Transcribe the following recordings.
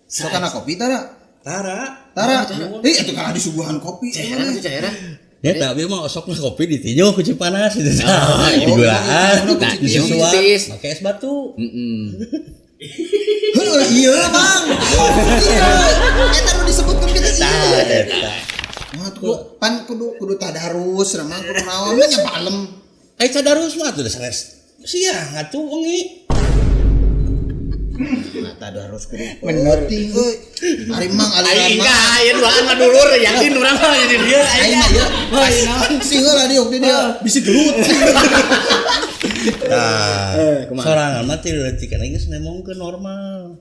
Sok kana kopi tara? Tara. Tara. Ih, atuh kalah disuguhan kopi. Cairan tuh cairan. Ya tapi mah osokna kopi ditinju ku Cipanas itu tah. Digulaan, Nah, disusuan, tiis. make es batu. Heeh. Heuh, iya, Bang. Iya. Eta nu disebutkeun kita iya. Eta. Wah, tuh pan kudu kudu tadarus, ramang kudu naon nya balem. Ai tadarus mah atuh sanes siang atuh wengi. Nah, tadarus kudu penting euy. Ari mang aliran Aing mah. ka aya duaan mah dulur yakin urang mah jadi dia Aing mah ieu. Sing heula diuk di dia bisi gelut. Tah, kumaha? sorangan mah ti leutik kana geus nemongkeun normal.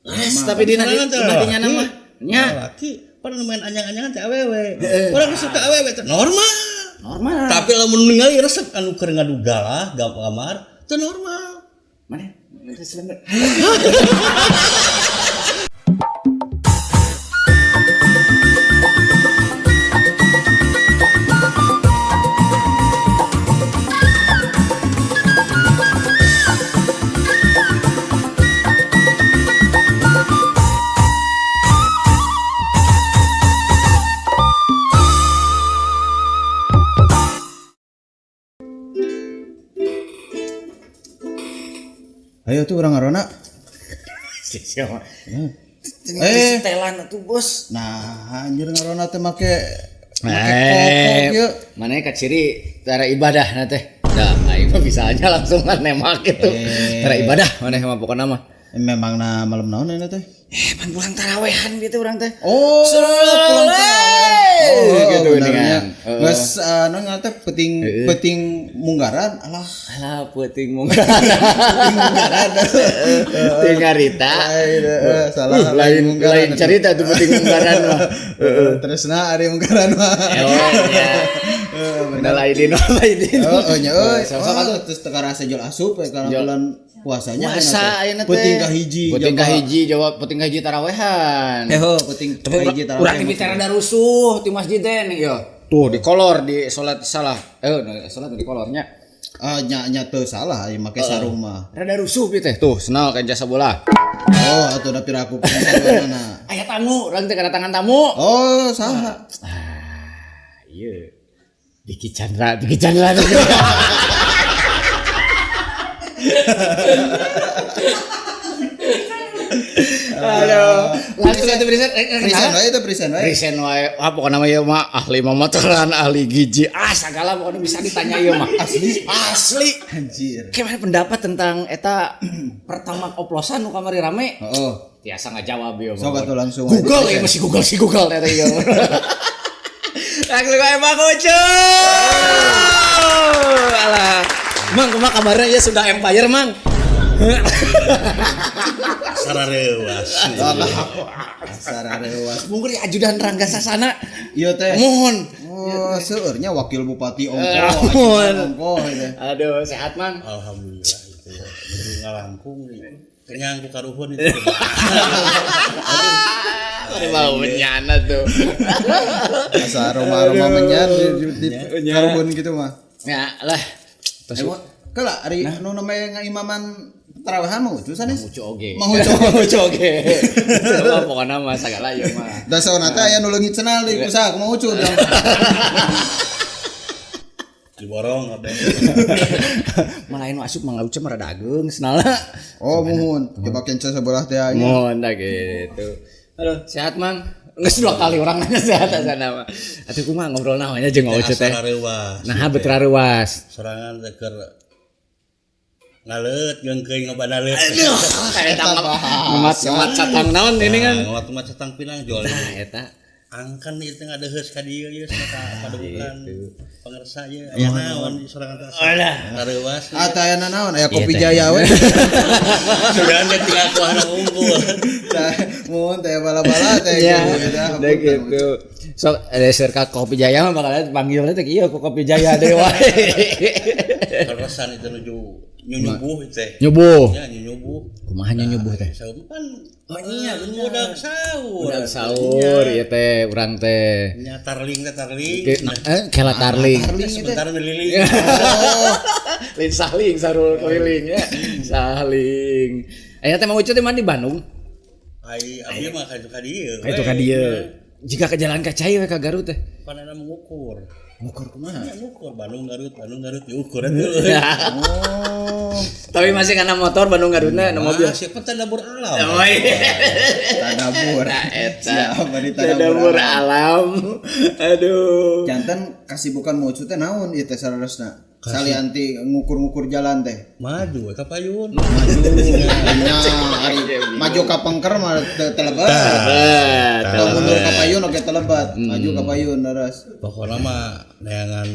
Les tapi dina Sorangan teh dina dinya mah. Nya Laki pan main anyang-anyangan teh awewe. Urang suka awewe teh normal. normal. Tapi lamun ningali resep anu keur ngadu galah gamar teu normal. Mana? Ayo tuh urang ngarona. Siapa? Eh. Setelan atuh bos. Nah, anjir ngarona teh make make kokok ieu. Mana kaciri cara ibadah na teh. Dah, aing mah bisa aja langsung nembak gitu. Cara ibadah mana mah pokokna mah. Memang na malam naon ini teh? Pan pulang tarawehan gitu urang teh. Oh, pulang taraweh. Oh, Gitu benernya. geuningan. Heeh. Geus naon ngaran teh peuting peuting munggaran alah. Alah peuting munggaran. Peuting munggaran. Teu ngarita. Lain salah Lain lain cerita tuh peuting munggaran mah. Heeh, terus na ari munggaran mah. Oh iya. Heeh, Bener lain lain. Heeh, nya euy. Sok-sok Oh, terus teu karasa jual asup we karena bulan puasanya Puasa ayeuna teh. Peuting kahiji. Peuting kahiji jawab peuting kahiji tarawehan. Eh, heuh, peuting kahiji taraweh. Urang di rada rusuh di masjid teh nih yo. Tuh di kolor di salat salah. Salat di kolornya. Ah, nya nya teu salah aya make sarung mah. Rada rusuh bi teh. Tuh, senal kan jasa bola. Oh, atuh da piraku mana. Aya tamu, urang teh kedatangan tamu. Oh, saha? Ah, iya. Diki Chandra, Diki Chandra. Aduh, langsung atuh present. Prisen wae itu prisen wae. Present wae. Ah pokokna mah ieu mah ahli momotoran, ahli gizi. Ah sagala pokoknya bisa ditanya ieu mah. Asli. Asli. Anjir. Gimana pendapat tentang eta pertama oplosan nu kamari rame? Heeh. Tiasa ngajawab ieu mah. Sok atuh langsung. Google ya masih Google si Google eta ieu. Langsung wae Mang Ucu. Alah. Mang kumaha kabarnya ya sudah empire Mang. Sarareuwas. Sararewas. Mungkin ajudan Rangga Sasana. Ieu teh. Mohon. Oh, seueurnya wakil bupati ongko, Mohon. ajudan ongko ieu teh. Aduh, sehat Mang. Alhamdulillah itu ya. Baru ngalangkung kenyang ku karuhun itu. Aduh, bau menyana tuh. Asa aroma-aroma menyan di karuhun gitu mah. Ya lah. Terus Emang kela ari nu namanya ngaimaman tarawehan mah ucu sanes. Ucu oge. Mang Ucu. Ucu oge. Wah, pokoknya mah sagala ieu mah. Da sauna teh aya nu leungit cenal di kusaha kumaha Ucu dong. Diborong kabeh. Malah nu asup Mang Ucu mah rada ageung senalna. Oh, muhun. Coba kenca sebelah teh aya. Mohon dah gitu. Aduh, sehat Mang. Geus dua kali orang nanya sehat asana mah. Atuh kumaha ngobrol namanya jeung Ucu teh. Sarareuwas. Nah, bet raruas. Sorangan teh keur ngaleut ngeungkeuy ngobana leut. Aduh, eta ngemat ngemat catang naon ini kan. Ngomat catang pinang jual. Nah, eta. Angkan ieu teh ngadeheus ka dieu ieu cenah ka padukukan pangersa ieu aya naon di sorangan teh. Alah. Sarareuwas. Ah, teh aya naon? Aya kopi Iya, teh. jaya we. Sugan teh tinggal kuahna unggul. Teh, Muhun teh bala-bala teh Ya, gitu ya. udah gitu. So, ada serka Kopi Jaya mah bakal panggilnya teh ieu ku Kopi Jaya deui wae. Keresan itu nuju nyunyubuh teh. Nyubuh. Ya nyunyubuh. Kumaha nyubuh teh? Saum kan iya budak sahur. Udah sahur ieu teh urang teh. Nya tarling teh tarling. Nah, kela tarling. Sebentar ngeliling. Lain saling sarul keliling ya. Saling. Aya teh Mang Ucu teh mana di Bandung? Ai abdi mah ka ka dieu. Ka itu ka dieu. Jika ke jalan ka cai we ka Garut teh. Panena mengukur. Ngukur kumaha? Ya ngukur Bandung Garut, Bandung Garut diukur atuh. Oh. Tapi masih kana motor Bandung Garutna na mobil. Ah, siapa tadabur alam. Oh iya. Tadabur. Nah, eta. Siap bari Tadabur alam. Aduh. Janten kasibukan mau teh naon ieu teh saleresna? Salianti ngukur-ngukur jalan teh. Maju we ka payun. Maju. Nya ari maju ka pengker mah teu telebat. Atau mundur ka payun oge telebat. Maju ka payun leres. Pokokna mah neangan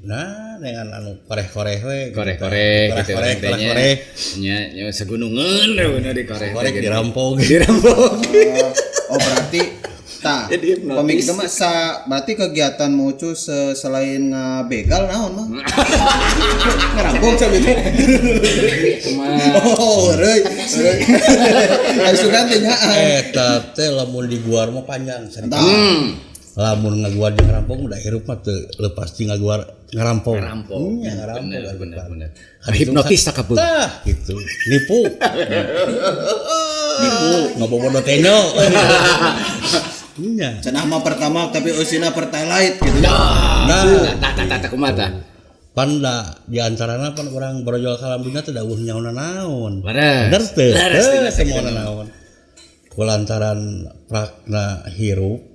nah neangan anu koreh-koreh we. Koreh-koreh gitu Koreh-koreh, koreh-koreh. Nya nya sagunungeun we di koreh. Korek dirampok. Dirampok. Oh berarti tah Jadi hipnotis. pamik itu mah berarti kegiatan Mocu selain ngabegal naon mah? Ngerampok sabi teh. Oh, reuy. Reuy. Sugan teh nyaan. Eta teh lamun diguar mah panjang sarita. Lamun ngaguar jeung ngerampok udah hirup mah teu lepas ti ngaguar ngerampok. Ngerampok. Nya ngerampok. Bener, bener. Hipnotis tak kabur. Tah gitu. Nipu. Nipu ngabobodo tenyo. Nya. Cenah mah pertama tapi eusina pertalite gitu. Nah, Tah tah tah kumaha tah? Panda di antarana pan urang borojol kalam dunya teh dawuh nyaona naon. Bener. Bener teu? Leres, Teu nyaona naon. Kulantaran prakna hirup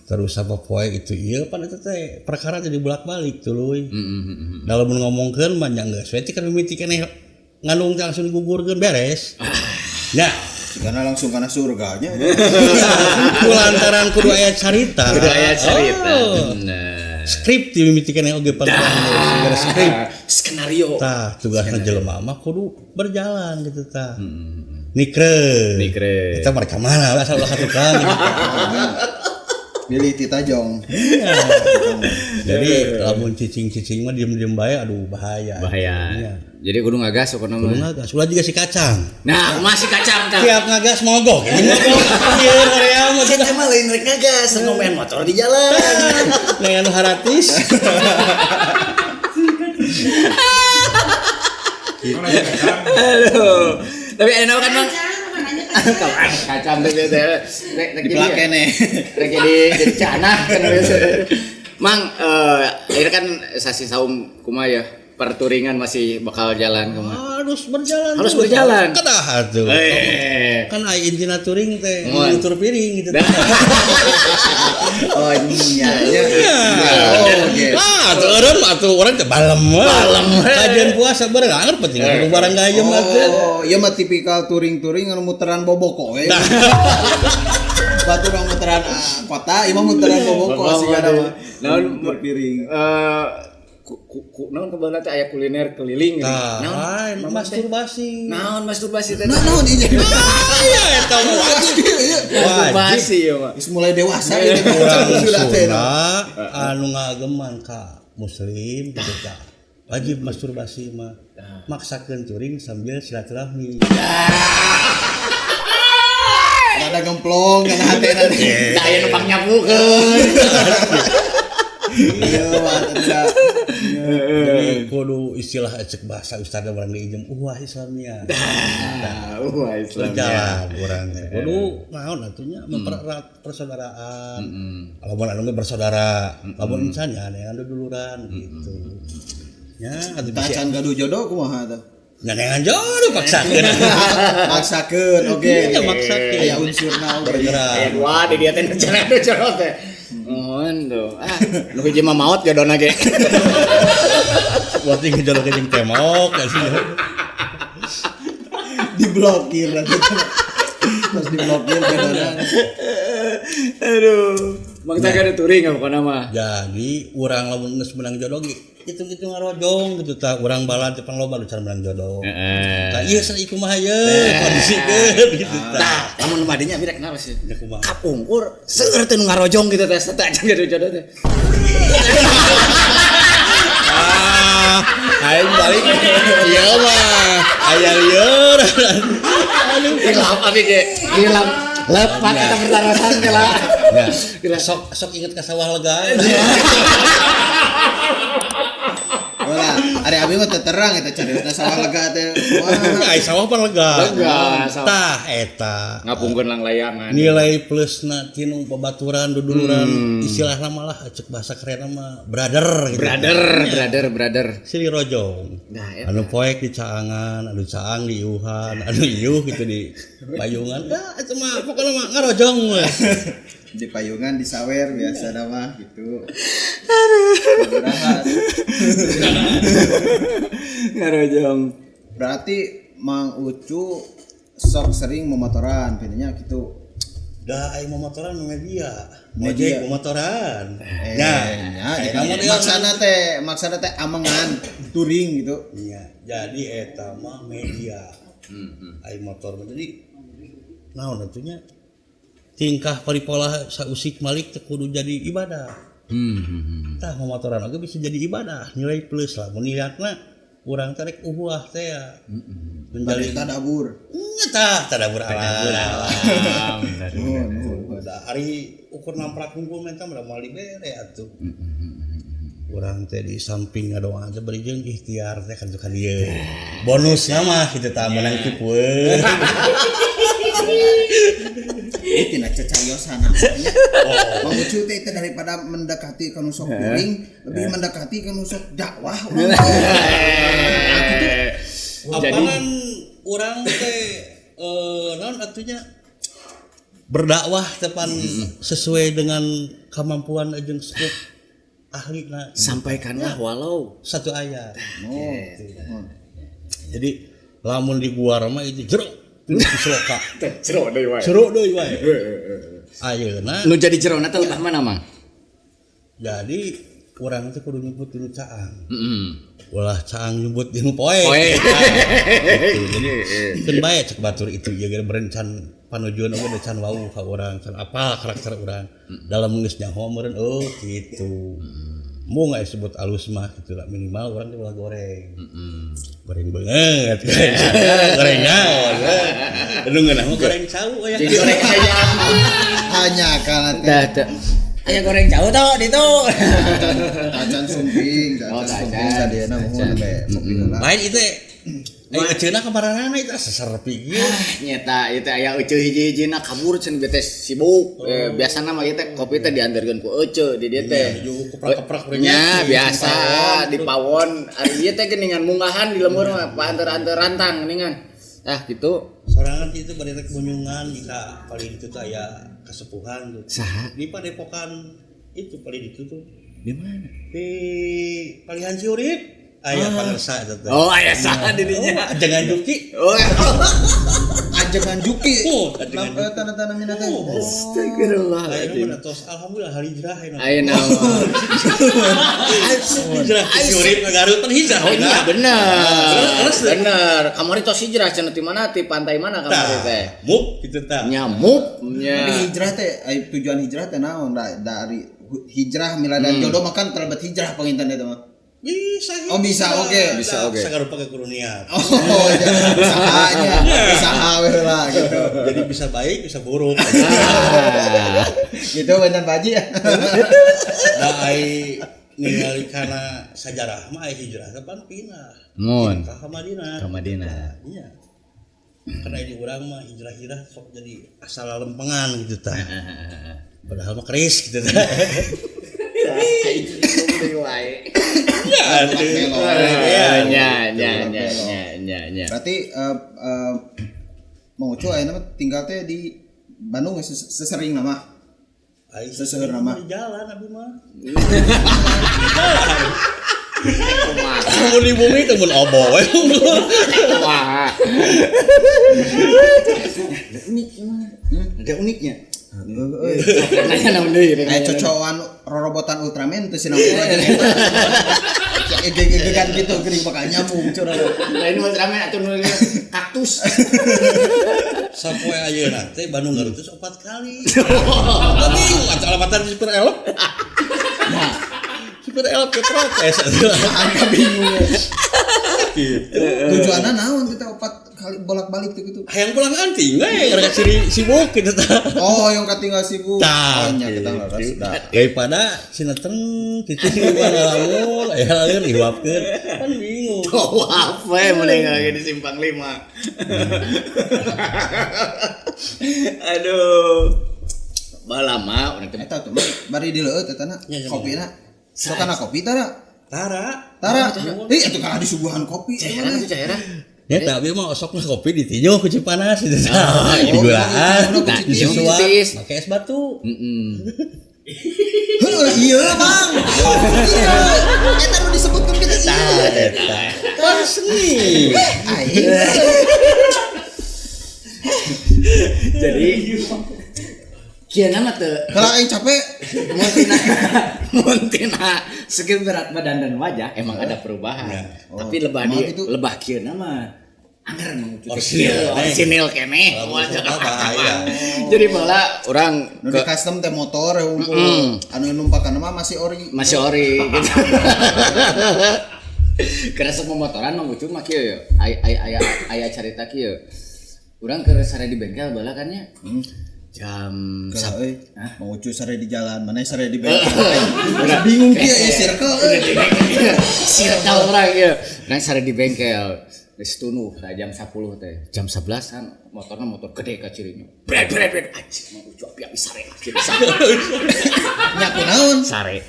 terus apa poe itu ieu pan eta teh perkara jadi bolak-balik tuluy. Da lamun ngomongkeun mah nya geus we kan mimiti keneh ngandung teh langsung digugurkeun beres. Nya Karena langsung kana surganya. kulantaran kudu aya carita. Kudu aya carita. Oh. Bener. Skrip di mimiti keneh oge pan geus skrip. Skenario. Tah tugasna jelema mah kudu berjalan gitu tah. Nikre. Nikre. Eta mereka mana lah salah satu tukang gitu. Milih ti tajong. Jadi lamun cicing-cicing mah diem-diem bae aduh bahaya. Bahaya. Iya. Jadi kudu ngagas pokona Kudu mah. ngagas ulah juga si kacang. Nah, masih kacang tah. Tiap ngagas mogok. Ini mogok. Ieu Korea mah Saya mah lain rek ngagas, ngomean motor di jalan. Dengan nu haratis. Aduh. Tapi enak kan, Bang? Kacang teh teh. Rek Dipelak keneh. Rek jadi canah kan biasa. Mang, ini kan sasi saum kumaha ya? Perturingan masih bakal jalan kumaha? Harus berjalan. Harus berjalan. Kedah atuh. Kan ai intina touring teh nutur piring gitu. Oh iya iya. Oh oke. Ah, atuh eureun mah atuh urang teh balem. Balem. Kajian puasa bareng anger penting kudu barang gayem atuh. Oh, ieu mah tipikal touring-touring anu muteran boboko we. Batu urang muteran kota, ieu mah muteran boboko sigana mah. Naon nutur piring. Naon kebeuna teh aya kuliner keliling gitu. Naon masturbasi. Naon masturbasi teh? Naon ieu? Iya eta mah wajib. Masturbasi ieu mah. Geus mulai dewasa ieu urang Sunda anu ngageman ka muslim gitu tah. Wajib masturbasi mah. Maksakeun touring sambil silaturahmi. Ada gemplong kana hatena teh. Da aya nu pangnyampukeun. Iya, ada. Jadi kudu istilah cek bahasa ustaz urang diijem wah Islamia. Wah Islamia. Berjalan urang teh. Kudu naon atunya mempererat persaudaraan. Lamun anu ge bersaudara, lamun encan ya anu duluran gitu. Ya, atuh bisa. Tacan gaduh jodoh kumaha tah? Nyanengan jodoh paksakeun. Maksakeun, oke. Iya, maksakeun. Aya unsurna oge. Bergerak. Aya dua di dia teh rencana jodoh teh. Mohon tuh. Ah, nu hiji mah maot jodona ge. Berarti ngejodoh ke jeung temok Diblokir nanti. Terus diblokir jodona. Aduh. Bangsa kada touring pokona mah. Jadi urang lamun geus menang jodoh ge hitung-hitung ngarojong gitu tah urang balad teh pangloba nu cara menang jodoh. Heeh. Tah ieu cenah kumaha ye kondisikeun gitu tah. Tah, lamun nu madinya abi rek naros sih. Ya kumaha. Kapungkur seueur teh nu ngarojong gitu teh teh acan gaduh jodoh teh. Ah, aing balik ieu mah aya lieur. Aduh, hilap abi ge. Hilap. Lepat eta pertarosan teh lah. Ya. Sok sok inget ka sawah lega. Wala, ari Abi mah teu terang eta cariosna sawah lega teh. Wah. Ai sawah pan lega. Lega, sawah. Tah eta. Ngapungkeun langlayangan. Nilai plusna tinu babaturan duduluran istilahna malah cek bahasa kerenna mah brother gitu. Brother. Silih rojong. Nah, eta. Anu poek di caangan, anu caang di iuhan, anu iuh gitu di payungan. Dah eta mah pokona mah ngarojong we. Di payungan disawer biasa mah gitu. Ngarojong. Berarti Mang Ucu sok sering memotoran pintunya gitu. Dah aing momotoran media. Mojek momotoran. Nya, maksana teh amengan touring gitu. Iya, jadi eta mah media. Aing motor mah jadi naon atunya tingkah paripola sausik malik teh kudu jadi ibadah. Tah momotoran oge bisa jadi ibadah, nilai plus lah. Mun niatna urang teh rek uhuah teh ya. Menjalin tadabur. Nya tah tadabur alam. Bener. Ari ukur namprak hungkul menta mah moal dibere atuh. Urang teh di samping ngadoa teh bari jeung ikhtiar teh kan ka dieu. Bonusna mah kitu tah meunang tipueun. Tina cecariosan. Mang Ucu teh daripada mendekati ka nu sok touring, lebih mendekati ka nu sok dakwah urang. Nah, gitu. Apanan urang teh naon atunya berdakwah tepan sesuai dengan kemampuan jeung skup ahli na. Sampaikanlah walau satu ayat. Jadi lamun di gua mah itu jero sloka. Jero deui wae. Jero deui wae. Ayeuna nu jadi jerona teh lebah mana, Mang? Jadi urang teh kudu nyebut dinu caang. Ulah caang nyebut dinu poe. Gitu. Jadi keun bae cek batur itu ieu ge berencan panujuan oge can wau ka urang, can apal karakter urang. Dalam geus nyaho meureun oh kitu. Mau nggak disebut alus mah gitu lah, minimal orang tuh ulah goreng. Goreng banget. Goreng naon. Anu ngeunah mah goreng cau aya. Jadi goreng ayam. Hanya kana teh. Aya goreng cau tuh ditu. Tacan sumping, tacan sumping sadayana muhun be kopi heula. Lain itu Ayo eceuna kamaranana itu seserpi ieu. Nyeta ieu teh aya ece hiji-hijina kabur cenah bete sibuk. Biasana mah ieu teh kopi teh diantarkeun ku ece di dieu teh. Keprak-keprak nya biasa di pawon. Ari ieu teh geuningan munggahan di lembur mah paanter-anter rantang geuningan. Tah gitu. Sorangan itu bari rek bunyungan jika paling itu teh aya kasepuhan tuh. Saha? Di padepokan itu paling itu tuh. Di mana? Di Palihan Ciurip. Aya pangersa eta teh. Oh, aya saha di dinya. Oh, ajengan Juki. Oh, ajengan Juki. Oh, ajengan Juki. Tanda-tanda teh. Astagfirullah. Ayeuna mah tos alhamdulillah hijrah ayeuna. Ayeuna mah. Hijrah Ciurip ka Garut pan hijrah. Oh iya bener. Bener. Kamari tos hijrah cenah ti mana ti pantai mana kamari teh? Mup kitu tah. Nyamuk nya. Tapi hijrah teh tujuan hijrah teh naon dari hijrah miladan jodoh makan terlebet hijrah panginten eta mah. Bisa. Oh bisa oke. Okay. Bisa oke. Okay. Sagarupa ke kurunian. Oh ya, usahanya, usaha we lah gitu. Jadi bisa baik, bisa buruk. Gitu bener Pak Haji ya. Da ai ningali kana sajarah mah ai hijrah teh pan pindah. Mun. Ka Madinah. Ka Madinah. Iya. Karena di urang mah hijrah-hijrah sok jadi asal lempengan gitu tah. Padahal mah keris gitu tah. Ya. Berarti Mang Ucu ayeuna mah tinggal teh di Bandung sesering nama. Sesering nama. Di jalan abi mah. Mun di bumi teh mun obo we. Wah. Unik mah. Ada uniknya. Nanya naon deui rek. Aya cocokan rorobotan Ultraman teu sinang aja eta. Ege-egegan gitu geuning bakal nyambung curang. Lain Ultraman atuh nu kaktus. Sapoe ayeuna teh Bandung Garut teh 4 kali. Bingung atuh alamatan super elop. Nah, super elop ke protes. Angka bingung. Gitu. Tujuanna naon teh 4 kali bolak-balik tuh gitu. Hayang pulang anting we gara ciri sibuk gitu tah. Oh, yang katinggal sibuk. Tah, oh, nya kita laras dah. Daripada sinetron titik ngalamun aya lalir iwapkeun kan bingung. Tawaf we mulai lagi di simpang 5. Aduh. Balama urang teh Eta tuh bari dileueut eta na. Kopina. Sok kana kopi tara? Tara. Tara. Ih atuh kana disuguhan kopi. Cairan tuh cairan. Ya tapi mah osokna kopi ditinju ku Cipanas itu. Digulaan, disusuan, make es batu. Heeh. Heuh ieu Bang. Iya. Eta nu disebutkeun kitu ieu. Eta. Kan seni. Aing. Jadi kieu mah teu Kalau aing capek mun tina segi berat badan dan wajah emang ada perubahan. Tapi lebah di lebah kieu mah anggar mengucut orisinil keneh. Jadi malah orang ke custom teh motor unggul anu numpakan mah masih ori. Masih ori gitu. Karena semua motoran mengucut mah kieu ya. Aya carita kieu. Urang keur sare di bengkel bala kan nya. Jam euy mau ucu sare di jalan mana sare di bengkel. Bingung kieu ya circle euy. Circle urang ieu. Nah sare di bengkel geus tunuh tah jam 10 teh. Jam 11 kan motorna motor gede ka cirinya. Bret bret bret anjing mau ucu api-api sare anjing. Nya kunaon? Sare.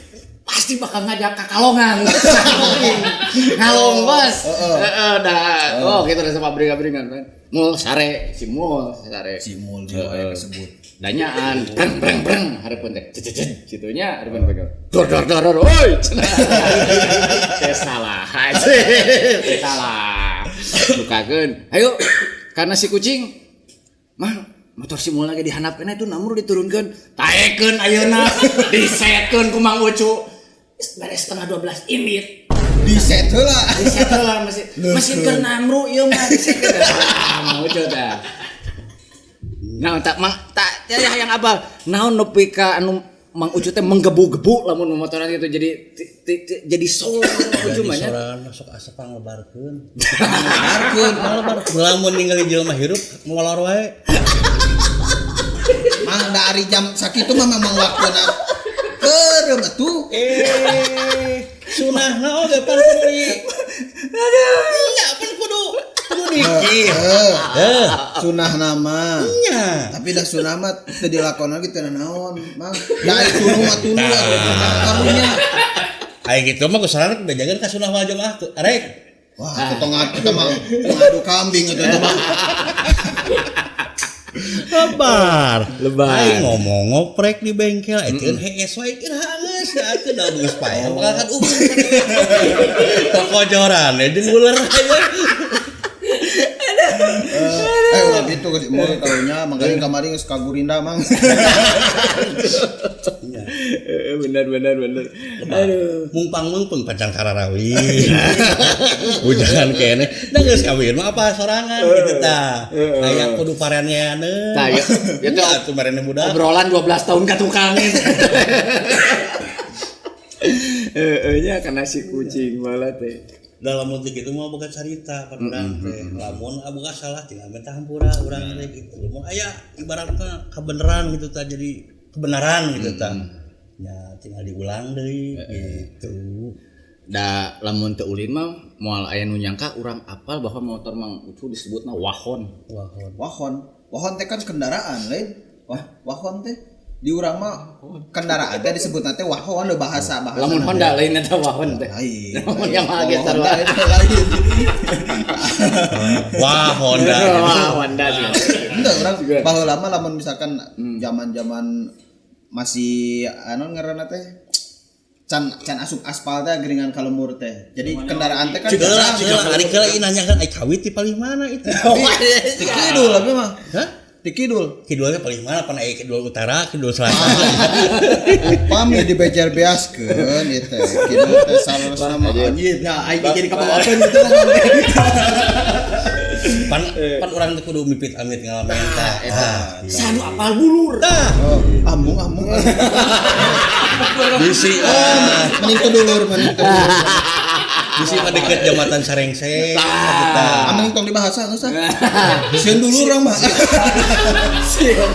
Pasti bakal ngajak ka kalongan. Ngalong bos. Heeh dah. Oh gitu rasa pabrik-pabrikan kan. Mul sare, si mul sare. Si mul jiwa kesebut. Danyaan breng breng breng hareupeun teh. Cecet kitunya hareupeun bengkel. Dor dor dor dor. Oi. Teh salah. Teh salah. Bukakeun. Ayo karena si kucing mah motor si mul lagi dihandapkeun itu namur diturunkeun. Taekeun ayeuna disetkeun ku Mang Ucu. Beres 11:30 indit. Diset heula. Diset heula masih keur namru ieu mah diset. Mang Ucu tah. Nah, tak mang tak yang apa? Naon nepi ka anu Mang Ucu teh menggebu-gebu lamun motoran gitu jadi jadi soul Mang Ucu mah nya. Sorangan masuk asa panglebarkeun. Panglebarkeun, panglebarkeun. Lamun ningali jelema hirup molor wae. Mang da ari jam sakitu mah memang waktuna keur atuh. Sunahna oge pan kudu. Aduh, nya pan kudu dikir. Heuh, sunahna mah. Nya. Tapi da sunah mah teu dilakonan ge teu naon, Mang. Da ari tunu mah tunu karunya. Aya kitu mah kusaran bejakeun ka sunah wal jamaah tuh. Arek. Wah, ketongan eta mah ngadu kambing eta mah. Lebar, lebar. Aing ngomong ngoprek di bengkel, eteun hees wae iraha geus da atuh da geus paeh bakal kan ubun. Tokojoran jeung uler aya. Ulah gitu geus moal karunya manggaling kamari geus ka Gurinda Mang. Benar benar benar. Aduh, mungpang mungpeng pancang kararawi. Ujangan kene, da geus kawin mah apa sorangan gitu tah. Aya kudu pareneaneun. Tah ya, itu atuh marene budak. Obrolan 12 tahun ka tukang. Heeh nya kana si kucing malah teh. Dalam mutik itu mah bukan carita pan urang teh. Lamun boga salah tinggal minta hampura urang teh gitu. Lamun aya ibaratna kebenaran gitu tah jadi kebenaran gitu tah. Ya tinggal diulang deui gitu. Da lamun teu ulin mah moal aya nu nyangka urang apal bahwa motor Mang Ucu disebutna wahon. Wahon. Wahon. Wahon teh kan kendaraan lain. Wah, wahon teh di urang mah kendaraan teh disebutna teh wahon bahasa bahasa. Lamun Honda lain eta wahon teh. Lain. Lamun Yamaha ge sarua. Wah Honda. Wah Honda sih. Henteu urang baheula mah lamun misalkan zaman-zaman masih anu ngaranna teh can asup aspal teh geringan ka lembur teh. Jadi kendaraan teh kan ari heula ieu nanyakeun ai kawit ti palih mana itu. Ti kidul abi mah. Hah? Ti kidul. Kidulnya paling mana pan aya kidul utara, kidul selatan. Upami dibejer-beaskeun ieu teh. Kidul teh saleresna mah anjir. Nah, aing jadi kabawakeun gitu lah. Pan pan urang teh kudu mipit amit ngalamin tah. Eta. Sanu apal bulur. Tah. Ambung-ambung. Bisi mending teu dulur, mending teu dulur. Bisi mah deket jembatan Sarengseng. Tah. Ameng tong dibahasa geus ah. Sieun dulur urang mah. Sieun.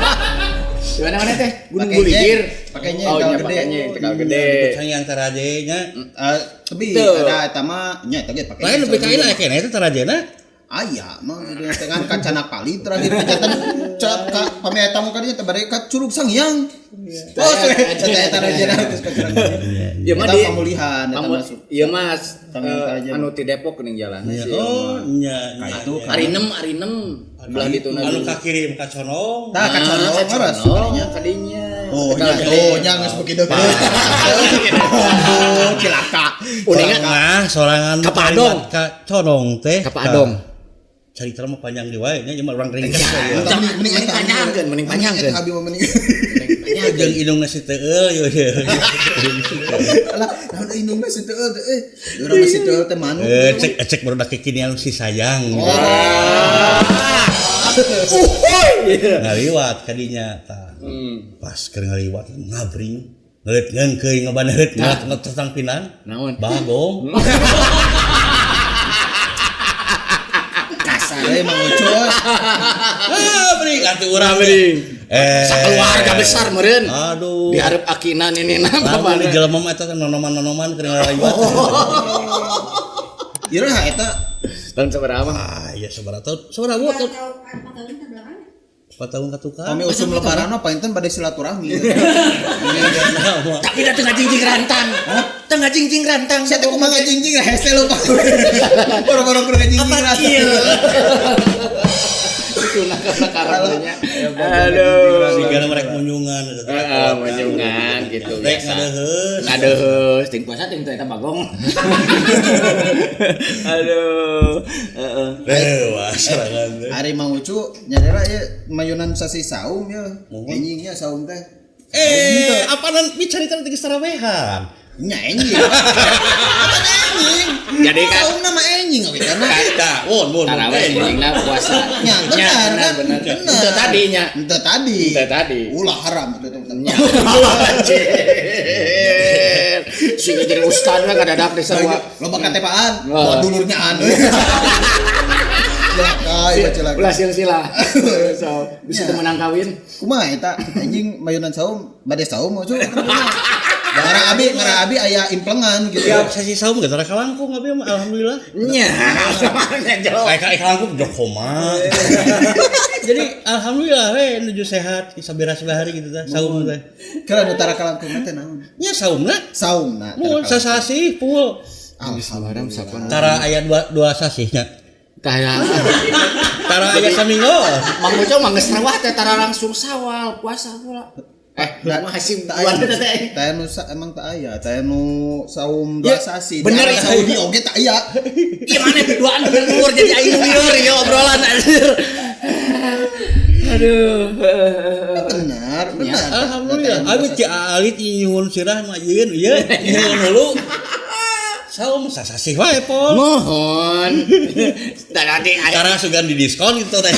Di mana-mana teh? Gunung Guligir. Pakainya oh, Tegal Gede. Pakainya Tegal Gede. Sangyang Taraje nya. Tebi ada eta mah nya eta ge pake. Lain lebih ka aya keneh eta Tarajena. Aya mah dengan kacana pali terakhir kejatan cap ka pami eta mah kadinya teh bade ka Curug Sangyang. Oh, eta Tarajena geus ka Curug. Ieu mah di pamulihan eta masuk. Ieu mah anu ti Depok geuning jalan sih. Oh, nya. Ka itu Arinem belah dituna. Anu ka kirim ka Conong. Tah ka Conong leres kadinya. Oh, nya geus beuki deuk. Oh, cilaka. Uninga mah sorangan ka Padong, ka Conong teh. Ka Padong. Carita mah panjang di wae nya jeung urang ringkas ya. Mending panjangkeun, mending panjangkeun. Abi mah mending jeung indungna si teueul yeuh. Alah, naon indungna si teueul teh euy. Urang mah si teueul teh manuk. Cek barudak kekinian si sayang. Ngaliwat kadinya tah. Pas keur ngaliwat ngabring ngeuleut ngeungkeuy ngabaneureut ngatang pinan. Naon? Bagong. Kasar Mang Ucu. Ngabring atuh urang bring. Sakeluarga besar meureun. Aduh. Dihareup akina ninina bapana. Di jelema mah eta nonoman-nonoman keur ngaliwat. Iraha eta tahun sabaraha mah? Ah, iya sabaraha tahun. Sabaraha tahun? 4 tahun ke belakang. 4 tahun ka tukang. Kami usum lebaran mah painten bade silaturahmi. Tapi da teu ngajingjing rantang. Teu ngajingjing rantang. Sia teh kumaha ngajingjing hese lupa. Boro-boro keur ngajingjing rantang. Sunah karena aduh. Sigana merek munyungan. Heeh, munyungan gitu biasa. Ngadeheus. Ngadeheus, ting puasa ting teh eta bagong. Aduh. Heeh. Wah, serangan. Ari Mang Ucu nyadera ieu mayunan sasi saum ya. Enjingnya saum teh. Apaan bicarita teh geus tarawehan? Nya enjing. Apaan enjing? Jadi kan saumna mah enjing we kana. Tah, mun taraweh enjingna puasa. Nya benar kan? Bener. Tadi nya. Henteu tadi. Henteu tadi. Ulah haram itu teh. Nya. Sing jadi ustad we kadadak di sarua. Loba katepaan, bawa dulurnya anu. Cilaka, ieu cilaka. Ulah silsilah. So, bisa teu menang kawin. Kumaha eta anjing mayunan saum, bade saum Ucu. Ngarang abi aya implengan gitu. Ya sesi saum geus tara kalangkung abi mah alhamdulillah. Nya, kayak kalangkung jok koma. Jadi alhamdulillah we nuju sehat sabaraha hari gitu tah saum teh. Keur anu tara kalangkung teh naon? Nya saumna. Saumna. Mun sasasih pul. Alhamdulillah. Tara aya dua sasihnya. Tara tara aya saminggo. Mang Ucu mah geus rawah teh tara langsung sawal puasa pula. Masih teh teh nu emang tak aya teh nu saum dua sasi. Bener ya Saudi oge tak aya. Ieu mana berduaan bener luhur jadi aing lieur ya obrolan anjir. Aduh. Benar, benar. Alhamdulillah. Abi ti alit nyuhun sirah mah yeun ieu nyuhun hulu. Saum sasasih wae pol. Mohon. Dan nanti karena sugan di diskon gitu teh.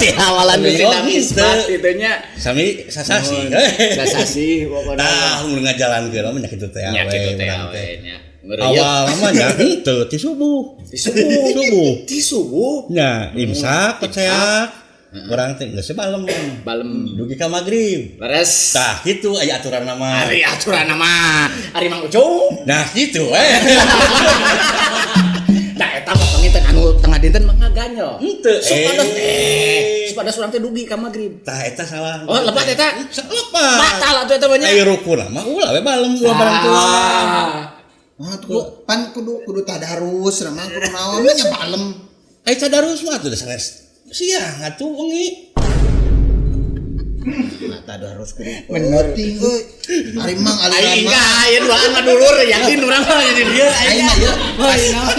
Di awalan di sidang isbat gitu nya. Sami sasasih. Sasasih pokona. Tah mun ngajalankeun mah nya kitu teh nya kitu teh we nya. Awal mah nya henteu ti subuh. Ti subuh. Subuh. Ti subuh. Nya imsak peceak. Urang teh geus balem. Balem. Dugi ka magrib. Leres. Tah kitu aya aturan mah. Ari aturan mah. Ari Mang Ucu. Nah kitu we. Tah eta mah panginten anu tengah dinten mah ngaganyel. Henteu. Supados urang teh dugi ka magrib. Tah eta salah. Oh, lepat eta? Lepat. Batal atuh eta mah nya. Aya rukun mah ulah we balem ulah barang tua. Wah, pan kudu tadarus, mah kudu naon nya balem. Aya tadarus mah atuh sanes. Siang atuh wengi. Nah, tadarus kudu penting euy. Ari mang aliran aing mah. Aing duaan mah dulur yakin urang mah jadi dia aing mah ieu.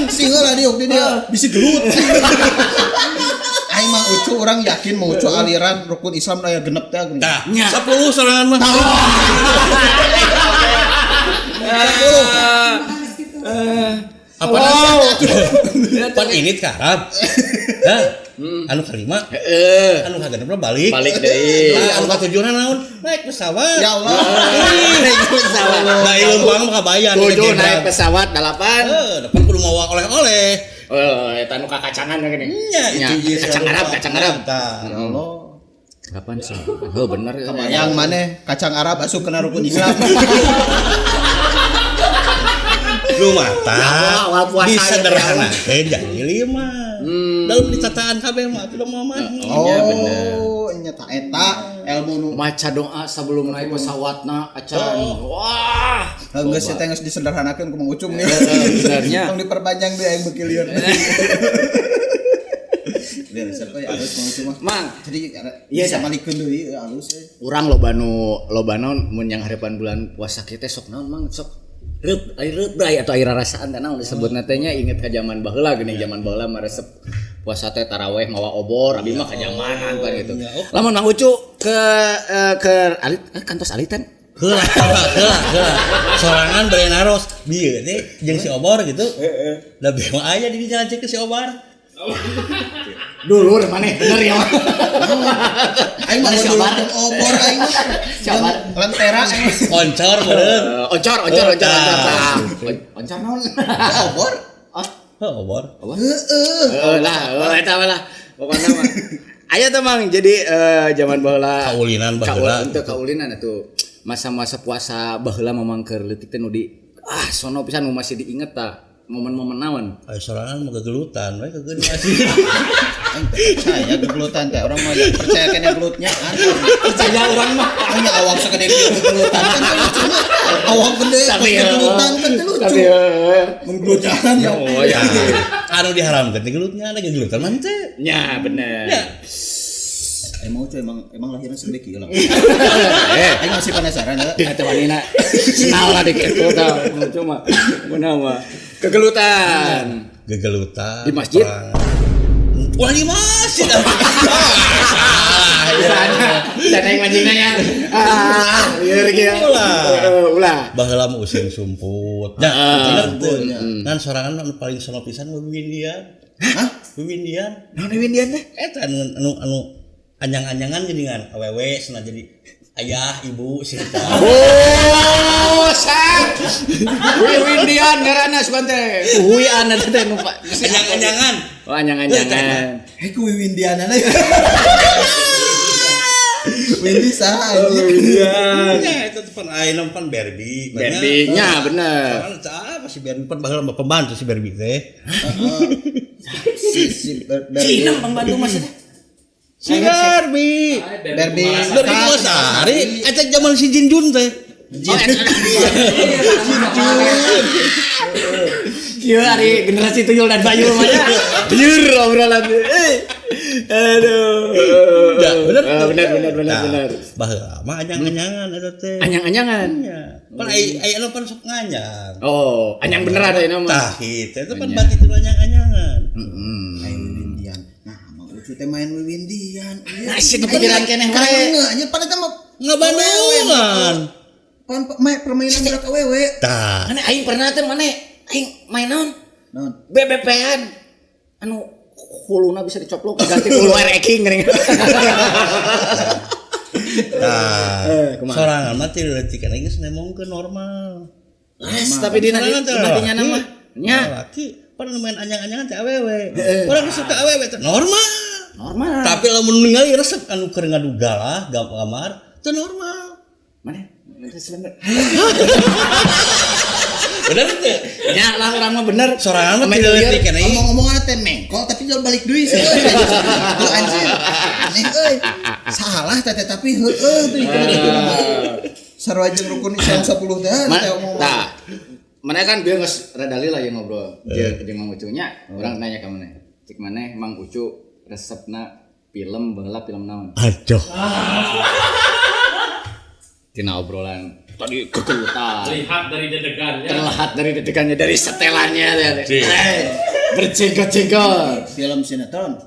Sing heula diuk di dia bisi gelut. Aing mah Ucu urang yakin mau Ucu aliran rukun Islam aya genep teh geuning. Tah, 10 sorangan mah. 10. Apa pan ini ke Arab. Hah? Anu kalima? Heeh. Anu kagenepna balik. Balik deui. Anu katujuhna naon? Naik pesawat. Ya Allah. Naik pesawat. Nah, leumpang mah kabayan. 7 naik pesawat 8. Heeh, 8 kudu mawa oleh-oleh. Oh, eta nu kakacangan gini. Nya, itu kacang Arab, kacang Arab. Ya Allah. Kapan sih? Heuh bener. Yang mana kacang Arab asup kena rukun Islam. Lu mata awal puasa disederhanakeun jadi 5. Dalam ditataan kabeh mah atuh mah mah. Oh, nya ta eta ilmu nu maca doa sebelum naik pesawatna acan. Wah. Geus teh geus disederhanakeun ku Mang Ucum nih. Benernya. Tong diperpanjang deui aing beuki lieur. Lieur siapa ya alus Mang Ucum mah. Mang, jadi iya bisa malikeun deui alus euy. Urang loba nu loba naon mun yang harapan bulan puasa kita sok naon Mang sok reup ai reup bray atau ai rarasaan teh naon disebutna teh nya inget ka zaman baheula geuning zaman baheula mah resep puasa teh taraweh mawa obor abi mah ka zamanan pan gitu. Lamun Mang Ucu ke alit kantos alitan heula heula heula sorangan bari naros bieu teh jeung si obor gitu. Heeh. Da beu aya di jalan cek si obor. Dulur maneh bener ya. Aing mah dulur obor aing mah. Siapa? Lentera aing. Oncor meureun. Oncor oncor oncor oncor. Oncor naon? Obor. Ah, obor. Heeh. Lah, eta mah lah. Pokona mah. Aya teh Mang, jadi zaman baheula kaulinan baheula. Henteu kaulinan atuh. Masa-masa puasa baheula mamang keur leutik teh nu di sono pisan nu masih diinget tah. Momen-momen naon? Ayo sorangan mah gegelutan we kegeun masih. Aing percaya gegelutan teh orang mah percaya kene gelutnya kan. Percaya orang mah. Aing awak segede gegelutan kan lucu mah. Awak gede gegelutan kan lucu. Tapi mun gelutan ya. Oh ya. Anu diharamkeun teh gelutnya ada gegelutan mah teh. Nya bener. Emang cuy emang lahirnya segede kieu lah. Aing masih penasaran ya. Dengan teh wanina. Senal lah dikit tah. Cuma kunaon mah. Kegelutan. Gegelutan. Di masjid? Wah di masjid. Sana yang mancingnya ya. Lieur kieu. Ulah. Baheula mah using sumput. Nah, bener teu. Ngan sorangan anu paling sono pisan mah Windian. Hah? Windian. Naon Windian teh? Eta anu anyang-anyangan geuningan awewe cenah jadi ayah ibu sih. Oh, sak. Windian ngaranna sugan teh. Huian eta teh nu anyang-anyangan. Oh, anyang-anyangan. Hei ku Windianana. Windy saha anjing? Windian. Ya eta teh pan ayeuna pan Barbie. Barbie nya bener. Apa si Barbie pan baheula mah pembantu si Barbie teh. Si Barbie. Cina pembantu maksudnya. Si Barbie. Barbie Kumasari eta zaman si Jinjun teh. Jinjun. Kieu ari generasi tuyul dan bayul mah nya. Liur obrolan. Aduh. Ya, bener. Bener. Baheula mah anyang-anyangan eta teh. Anyang-anyangan. Pan aya pan sok nganyang. Oh, anyang beneran ayeuna mah. Tah kitu eta pan bati teu anyang-anyangan. Heeh. Windian. Nah, Mang Ucu teh main Windian. Nah, sih kepikiran keneh wae. Nya pan eta mah ngabandungan. Pan permainan budak awewe. Tah. Mane aing pernah teh mane aing main naon? Naon? BBP-an. Anu huluna bisa dicoplok ganti hulu ereking geuning. Tah. Sorangan mah teu leutik kana geus nemongkeun normal. Mas, tapi dina dinya mah nya. Laki pan main anyang-anyangan teh awewe. Urang suka awewe teh normal. Normal. Tapi lamun ningali resep anu keur ngadu galah gamar teu normal. Mana? Bener teh? Nya lah urang mah bener. Sorangan mah teu leutik kana ieu. Omong-omongan teh mengkol tapi jual balik deui sih. Tuh anjir. Aneh euy. Salah teh tapi heueuh teh gitu. Sarua jeung rukun Islam 10 teh teh omong. Tah. Mana kan bieu geus rada lila yang ngobrol jeung Mang Ucu nya. Urang nanya ka maneh. Cik maneh Mang Ucu resepna film baheula film naon? Aduh. Tina obrolan tadi kegelutan. Lihat dari dedegannya. Terlihat dari dedegannya, dari setelannya. Berjenggot-jenggot. Film sinetron.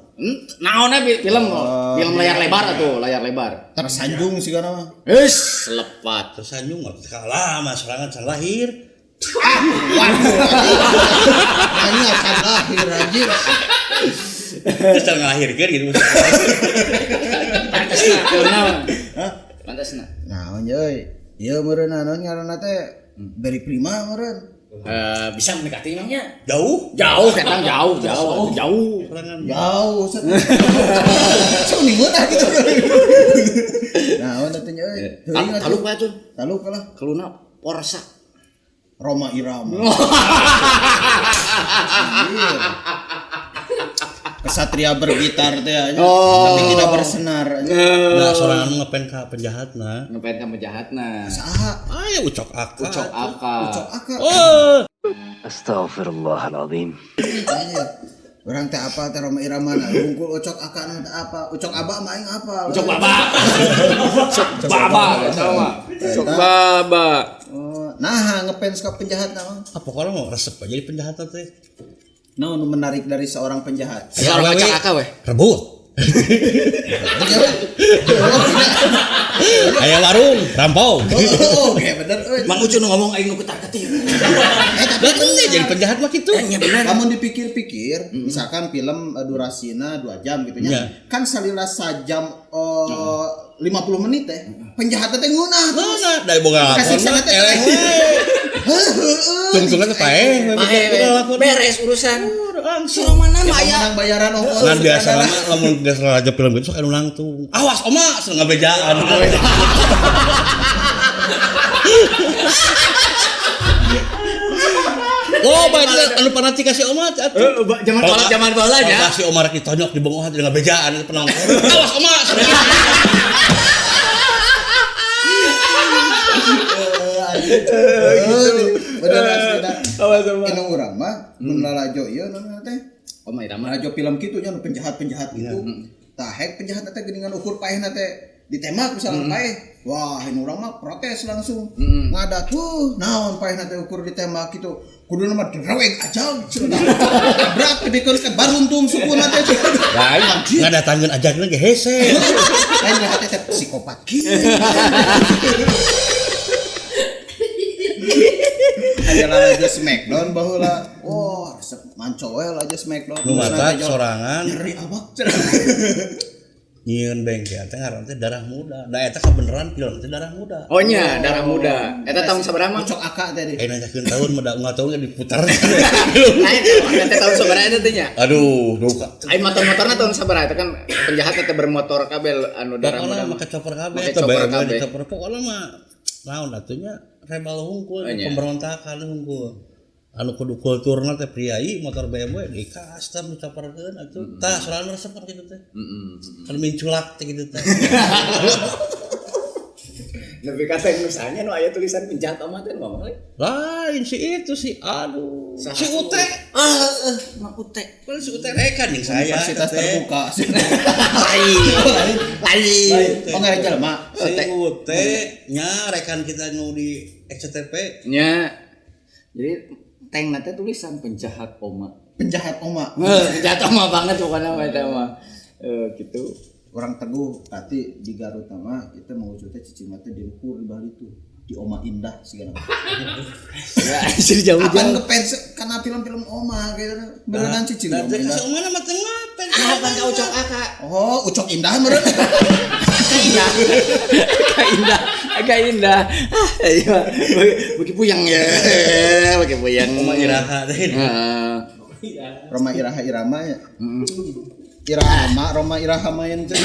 Naonnya film film layar lebar atuh, layar lebar. Tersanjung sih kana mah. Geus lepat. Tersanjung mah kalah mah sorangan can lahir. Ah, waduh. Ini akan lahir anjir. Terus can ngalahirkeun gitu. Pantasna film naon? Hah? Pantasna. Naon euy? Ieu meureun naon ngaranna teh Beri Prima meureun. Bisa mendekati emangnya? Jauh. Jauh ketang jauh jauh jauh. Jauh. Sok ningeunah gitu. Nah, naon teh nya euy. Taluk bae tuh. Taluk lah. Keluna Porsa. Roma Irama. Kesatria bergitar teh aja, tapi tidak bersenar. Nah, sorangan ngepen ka penjahatna. Ngepen ka penjahatna. Saha? Aya Ucok Aka. Ucok Aka. Ucok Aka. Oh. Astagfirullahaladzim. Orang teh apa teh Roma Irama na hungkul Ucok Aka na teh apa? Ucok Aba mah aing apa? Ucok Baba. Ucok Baba eta mah. Ucok Baba. Oh, nah ngefans ka penjahatna mah. Ah, pokoknya mau resep aja jadi penjahat teh. Nah, nu menarik dari seorang penjahat. Seorang Ucok Aka weh. Rebut. Aya warung, rampau. Oh, oke bener euy. Mang Ucu nu ngomong aing nu ketar-ketir. Tapi jadi penjahat mah kitu. Nya bener. Lamun dipikir-pikir, misalkan film durasina 2 jam gitu nya. Kan salila sajam 50 menit teh. Penjahat teh ngeunah terus. Nah, dari boga Kasiksa lakon teh. eleh. Tungtungan teh paeh. Beres urusan. Langsung. Mana mah aya Menang bayaran ongkos. Ngan biasa mah lamun geus raja film gitu sok anu nangtung. Awas oma cenah ngabejaan. Oh, bae anu fanatik ka si oma teh atuh. Zaman kolot zaman baheula nya. Si Omar rek ditonyok di bongohan teh ngabejaan penonton. Awas oma. Bener asli. Awas oma. Inu urang mah mun lalajo ieu naon teh? Oma Irama. Lalajo film kitu nya nu penjahat-penjahat gitu. Tah hek penjahat teh geuningan ukur paehna teh ditembak misalnya paeh. Wah, inu urang mah protes langsung. Ngadat tuh naon paehna teh ukur ditembak gitu. Kuduna mah direwek aja cenah. Tabrak dibikeun ke baruntung sukuna teh. Lain ngadatangkeun ajakna ge hese. Lain hati teh psikopat kieu. Aya lalajo Smackdown baheula. Wah, resep manco we lalajo Smackdown. Nu matak sorangan nyeri awak. Nyieun bengkel teh ngaran teh darah muda. Da eta kabeneran film teh darah muda. Oh nya, darah muda. Eta tahun sabaraha mah? Ucok Aka tadi. Nanyakeun tahun mah da unggal tahun ge diputar. Lain eta tahun sabaraha eta teh nya? Aduh, duka. Ai motor-motorna tahun sabaraha eta kan penjahat teh bermotor kabel anu darah muda. Pokona make chopper kabeh Make eta chopper BMW kabeh. di chopper. Pokona mah naon atuh nya rebel hungkul, pemberontakan hungkul. Anu kudu kulturna teh priai motor BMW di custom dicoperkeun atuh. Tah sorangan resep kan kitu teh. Kan minculak teh kitu teh. Lebih kata misalnya nu aya tulisan penjahat oma teh ngomong we. Lain si itu si aduh. Si Ute. Mang Ute. Kan si Ute rekan jeung saya. Universitas terbuka. Lain. Lain. Oh ngarek jelema. Si Ute nya rekan kita nu di XCTP. Nya. Jadi tank teh tulisan penjahat oma. Penjahat oma. Penjahat oma banget pokoknya mah eta mah. Gitu. Orang teguh berarti di Garut mah itu mau teh cicing mah teh di luhur di bali tuh di Oma Indah segala. Ya, anjir jauh-jauh. Apaan ngefans karena film-film Oma gitu. Beneran cicing Dan Oma teh Indah. si Oma mah teu ngefans. Apa ka Ucok Aka? Oh, Ucok Indah meureun. Indah. Agak indah, agak indah. Ah, iya. Bagi puyeng ya. Bagi puyeng. Oma Iraha teh. Heeh. Roma Iraha Irama ya. Irama, Roma Iraha main cen.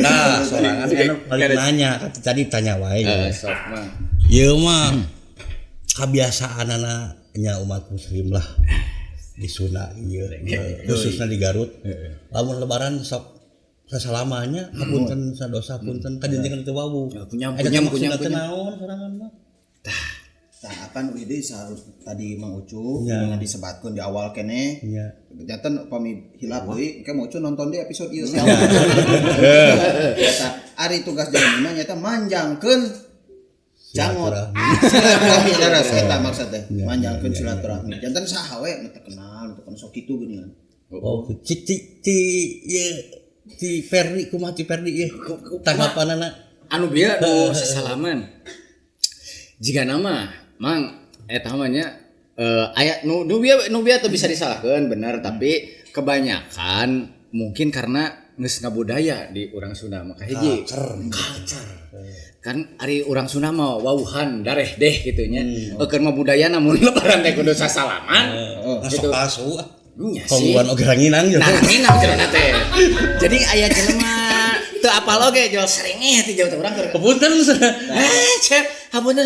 Nah, sorangan anu balik nanya, tadi tanya wae. Sok mah. Ieu mah kabiasaanana nya umat muslim lah di Sunda ieu, khususnya di Garut. Lamun lebaran sok sasalamanya hapunten sadosa punten kajenjengan teu wawuh. Punya Eta punya teh punya. naon sorangan mah? Tah apan udah saharus tadi Mang Ucu Ya. yang disebatkeun di awal keneh. Iya. Janten upami hilap deui engke Mang Ucu nonton di episode ieu. Eta ari tugas jalmi mah nyaeta manjangkeun jangot. Silaturahmi leres eta maksud teh. Manjangkeun silaturahmi. Janten saha we nu teu kenal, nu teu kenal sok kitu geuningan. Oh, ti ti ti ieu ti Ferdi kumaha ti Ferdi ieu? Tanggapanana Anu bieu nu sasalaman. Jika nama Mang eta mah nya aya nu bieu teu bisa disalahkeun bener tapi kebanyakan mungkin karena geus ngabudaya di urang Sunda mah kahiji culture. Kan ari urang Sunda mah wauhan dareh deh kitu nya. Keur mah budaya namun lebaran teh kudu sasalaman. Gitu. Asu. Nya sih. Kongguan oge ranginang jeung. Nah, ranginang jelema teh. Jadi aya jelema teu apal oge jual serengeh ti jauh teh urang keur. Punten cenah. Cep, hapunten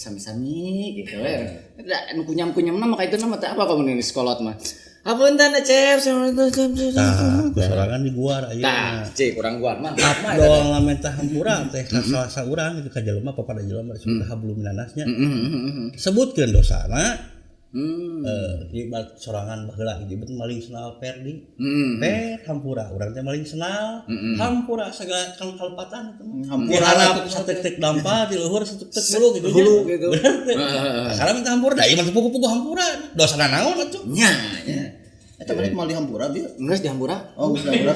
sami-sami gitu we. Da nu kunyam-kunyamna mah ka itu mah teu apa komunis kolot mah. Hapunten Cep, Tah, sorangan di guar ayeuna. Tah, cik urang guar mah. Abdol ngamentah hampura teh ka salah saurang gitu ka jelema papada jelema disebut hablum minanasnya. Sebutkeun dosana. Ibarat sorangan baheula ieu maling senal Perdi. Per hampura urang teh maling senal. Hampura segala kalepatan itu mah. Hampura sateuk-teuk dampa di luhur sateuk-teuk bulu gitu. Bulu gitu. Salah minta hampura da ieu mah pugu-pugu hampura. Dosana naon atuh? Nya nya. Eta balik moal di hampura bieu. Geus di hampura. Oh, geus di hampura.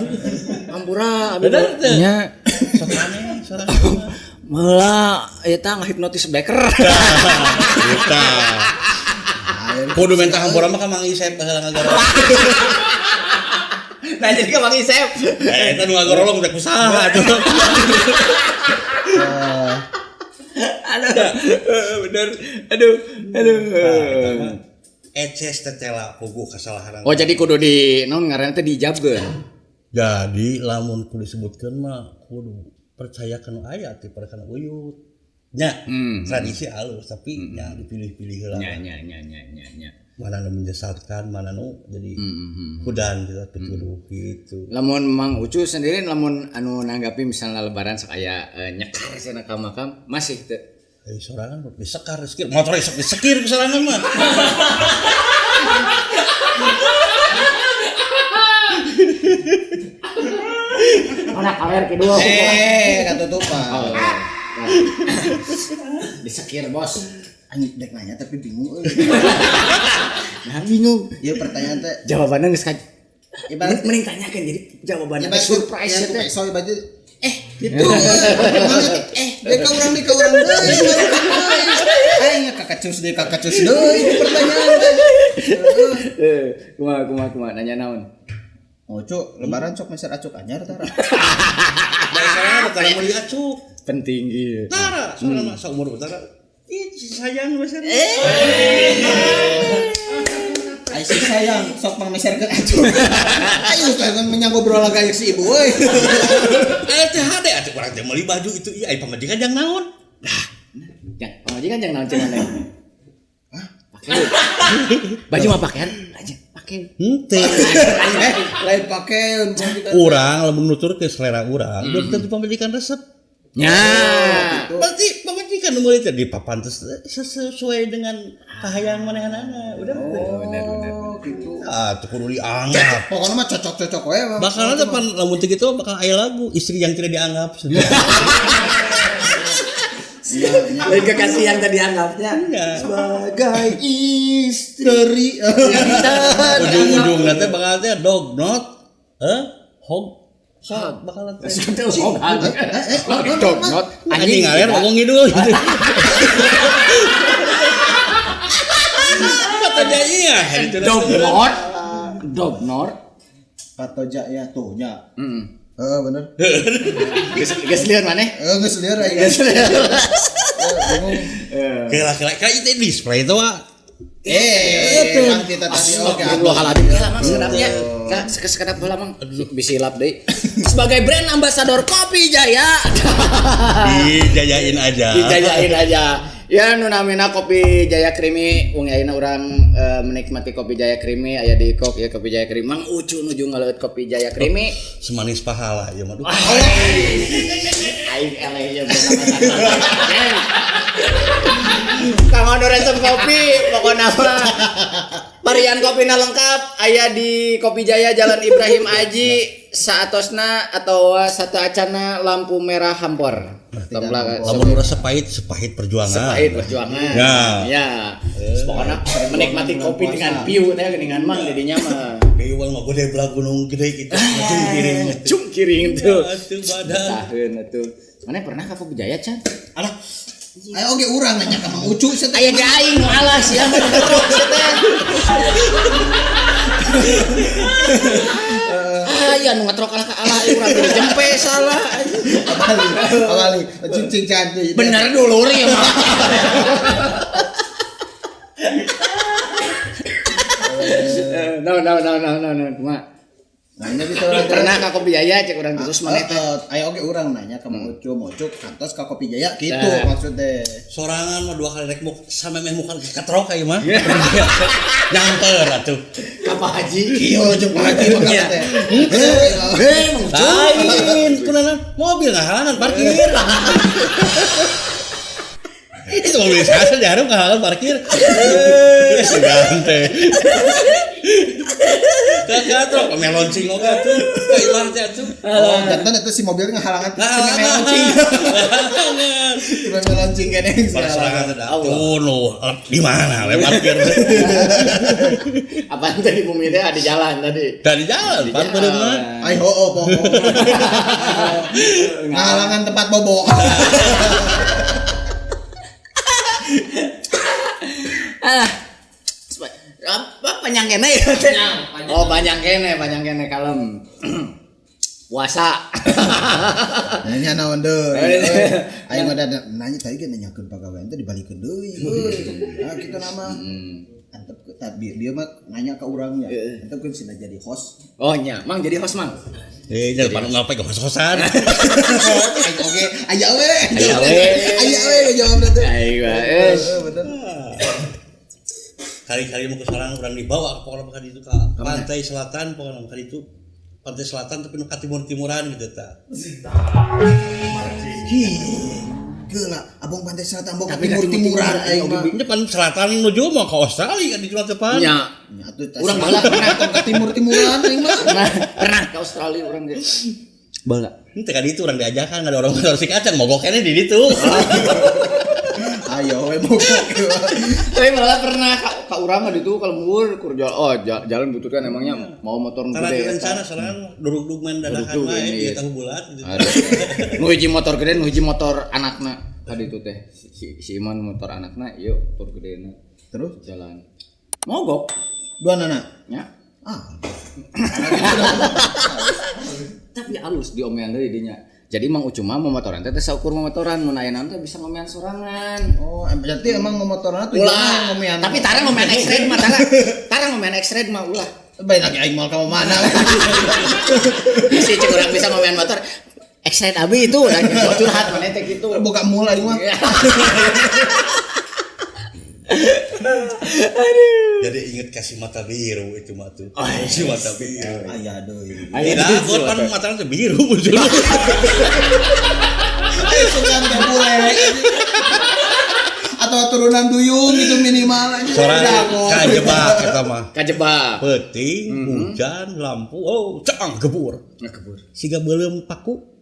Hampura abdi nya. Sok aneh sorangan. Meula eta ngahipnotis Becker. Eta. Kudu minta hampura mah ka Mang Isep baheula ngagorolong. Nah jadi ka Mang Isep. Eta nu ngagorolong teh kusaha atuh. Aduh, bener. Aduh, aduh. Eces teh tela puguh kasalahan. Oh jadi kudu di naon ngaranna teh diijabkeun. Jadi lamun kudu disebutkeun mah kudu percaya kana aya teh pada kana uyut. Nya, tradisi alus tapi nya dipilih-pilih heula. Nya nya nya nya nya nya. Mana nu menyesatkan, mana nu jadi hudan kita pituduh gitu. Lamun Mang Ucu sendiri lamun anu nanggapi misalnya lebaran sok aya nyekar cenah ka makam masih teu. Sorangan disekar sekir, motor isek disekir ku sorangan mah. Mana kaler kedua. Katutupan. Disekir bos. Anjing dek nanya tapi bingung euy. Nah bingung. Ieu pertanyaan teh jawabanna geus ka ibarat mending tanyakeun jadi jawabanna teh surprise teh. So ibarat gitu. Dek ka urang deui. Aing kakacus deui pertanyaan teh. Kumaha nanya naon? Oh, cuk, lebaran sok meser acuk anyar tara. Dasarna tara meuli acuk. Penting ieu. Tara, soalna mah saumur tara. Ih, sayang meser. Ai si sayang sok pangmeserkeun acuk. Ayo sekarang menyang ngobrol lagi si ibu euy. Aya teh hade acuk urang teh meuli baju itu ieu ai pamajikan jang naon? Lah, jang pamajikan jang naon cenah teh? Hah? Pake. Baju mah pakaian aja. Pakai. Henteu. Lain pakeun. Urang lamun nuturkeun selera urang, belum tentu pamajikan resep. Nya. Berarti pamajikan nu meuli teh dipapantes sesuai dengan kahayang manehanana. Udah bener. Gitu. Ah, teu kudu dianggap. Pokoknya mah cocok-cocok we. Bakalna teh pan lamun teu kitu bakal aya lagu istri yang tidak dianggap. Lain kekasih yang tadi anggapnya sebagai istri. Ujung-ujungna teh bakal teh dog not hog sok bakalan teh hog dog not anjing ngaler ngomong ngidul gitu. Kata iya dog not kata ya tuh nya. Heeh bener. Geus lieur maneh? Heeh geus lieur aing. Geus lieur. Bingung. Kela-kela ka itu display tuh wa. Itu kita tadi oke. Astagfirullahaladzim. Kela mang sekedapnya. Ka sekedap heula mang bisi lap deui. Sebagai brand ambassador Kopi Jaya. Dijayain aja. Dijayain aja. Ya nu namina Kopi Jaya Krimi, wong ayeuna urang menikmati Kopi Jaya Krimi aya di kok ya Kopi Jaya Krimi. Mang Ucu nuju ngaleut Kopi Jaya Krimi. Semanis pahala ieu mah. Aing eleh ieu bener. Kang Ondo resep kopi, pokokna mah varian kopina lengkap aya di Kopi Jaya Jalan Ibrahim Aji saatosna atau satu acana lampu merah hampor. Lamun resep pahit, sepahit perjuangan. Sepahit perjuangan. Ya. Ya. Pokokna menikmati kopi dengan piu teh geuningan mang didinya mah. Piu mah gede belah gunung gede gitu. Ngejungkiring. Jungkiring tuh. Atuh badan. Taheun atuh. Mana pernah ka Kopi Jaya can? Alah. Ayo oge urang nanya ka Mang Ucu sia teh. Aya ge aing nu alas ya mah sia teh. ya nu ngetrok kalah ka alah urang jadi jempe salah. Abali cing cantik. Bener dulur ya mah. No kumaha. Nanya gitu orang pernah ka Kopi Jaya cek urang terus maneh teh. Aya oge urang nanya ka Mang Ucu, Mocu kantos ka Kopi Jaya gitu maksudnya. Sorangan mah 2 kali rek muk samemeh muka katrok ieu mah. Nyamper atuh. Ka Pak Haji. Kieu jeung Pak Haji mah teh. Heh, Mang Ucu. Lain kunaon mobil ngahalangan parkir. Itu mobil saya jarum ngahalangan parkir. Sugan teh. Katrok meloncing oge atuh. Ka imah teh atuh. Oh, jantan itu si mobil ngahalangan si meloncing. Si meloncing keneh. Sorangan teh atuh nu di mana we parkir. Apaan tadi bumi teh di jalan tadi. Dari jalan, parkir mah. Ai hoo poho. Ngahalangan tempat bobo. Alah. Apa panjang kene ya? Oh, panjang kene kalem. Puasa. Nanya naon deui. Aing mah nanya tadi ge nanyakeun pagawean teh dibalikeun deui. Nah, kitu nama. Antep tadi dia mah nanya ka urangnya. Antepkeun sina jadi host. Oh nya, Mang jadi host Mang. Nya pan ngapain ke host-hostan. Aing oge, aya we. Aya we jawabna teh. Ayo bener. Kali-kali mau ke sorangan urang dibawa pokoknya ka ditu ka pantai selatan pokoknya ka ditu. Pantai selatan tapi nu ka timur-timuran gitu ta. Hi. Geula abong pantai selatan abong ka timur-timuran aing mah. Nya pan selatan nuju mah ka Australia kan ditu teh pan. Nya. Urang baheula pernah ka timur-timuran aing mah. Pernah ka Australia urang ge. Baheula. Henteu ka ditu urang diajakan ada orang si kacang mogok keneh di ditu. Ayo we mogok. Tapi malah pernah ka urang mah ditu ka lembur kur jalan butut kan emangnya mau motor nu gede. Tara rencana sorangan durug-durug main dadakan wae di tahu bulat gitu. Nu hiji motor gede nu hiji motor anakna tadi itu teh si Iman motor anakna ieu motor gedena. Terus jalan. Mogok. Dua nana. Nya. Ah. Tapi alus diomean deui dinya. Jadi Mang Ucu mah momotoran teh saukur momotoran mun aya naon teh bisa ngomean sorangan. Oh, berarti emang momotoran tujuanna ngomean. Tapi tara ngomean X-Red mah tara. Tara ngomean X-Red mah ulah. Bae lagi aing moal ka mana. Si cek urang bisa ngomean motor. X-Red abi itu udah curhat maneh teh kitu. Boga mul aing mah. Aduh. Jadi inget kasih mata biru itu mah tuh. Oh, si mata biru. Aya deui. Tidak, gua kan matanya tuh biru muncul. Ayo sugan teh bule. Atau turunan duyung gitu minimal aja. Sorangan kajebak eta mah. Kajebak. Peuting, hujan, lampu, oh, cang gebur. Ngegebur. Siga beuleum paku.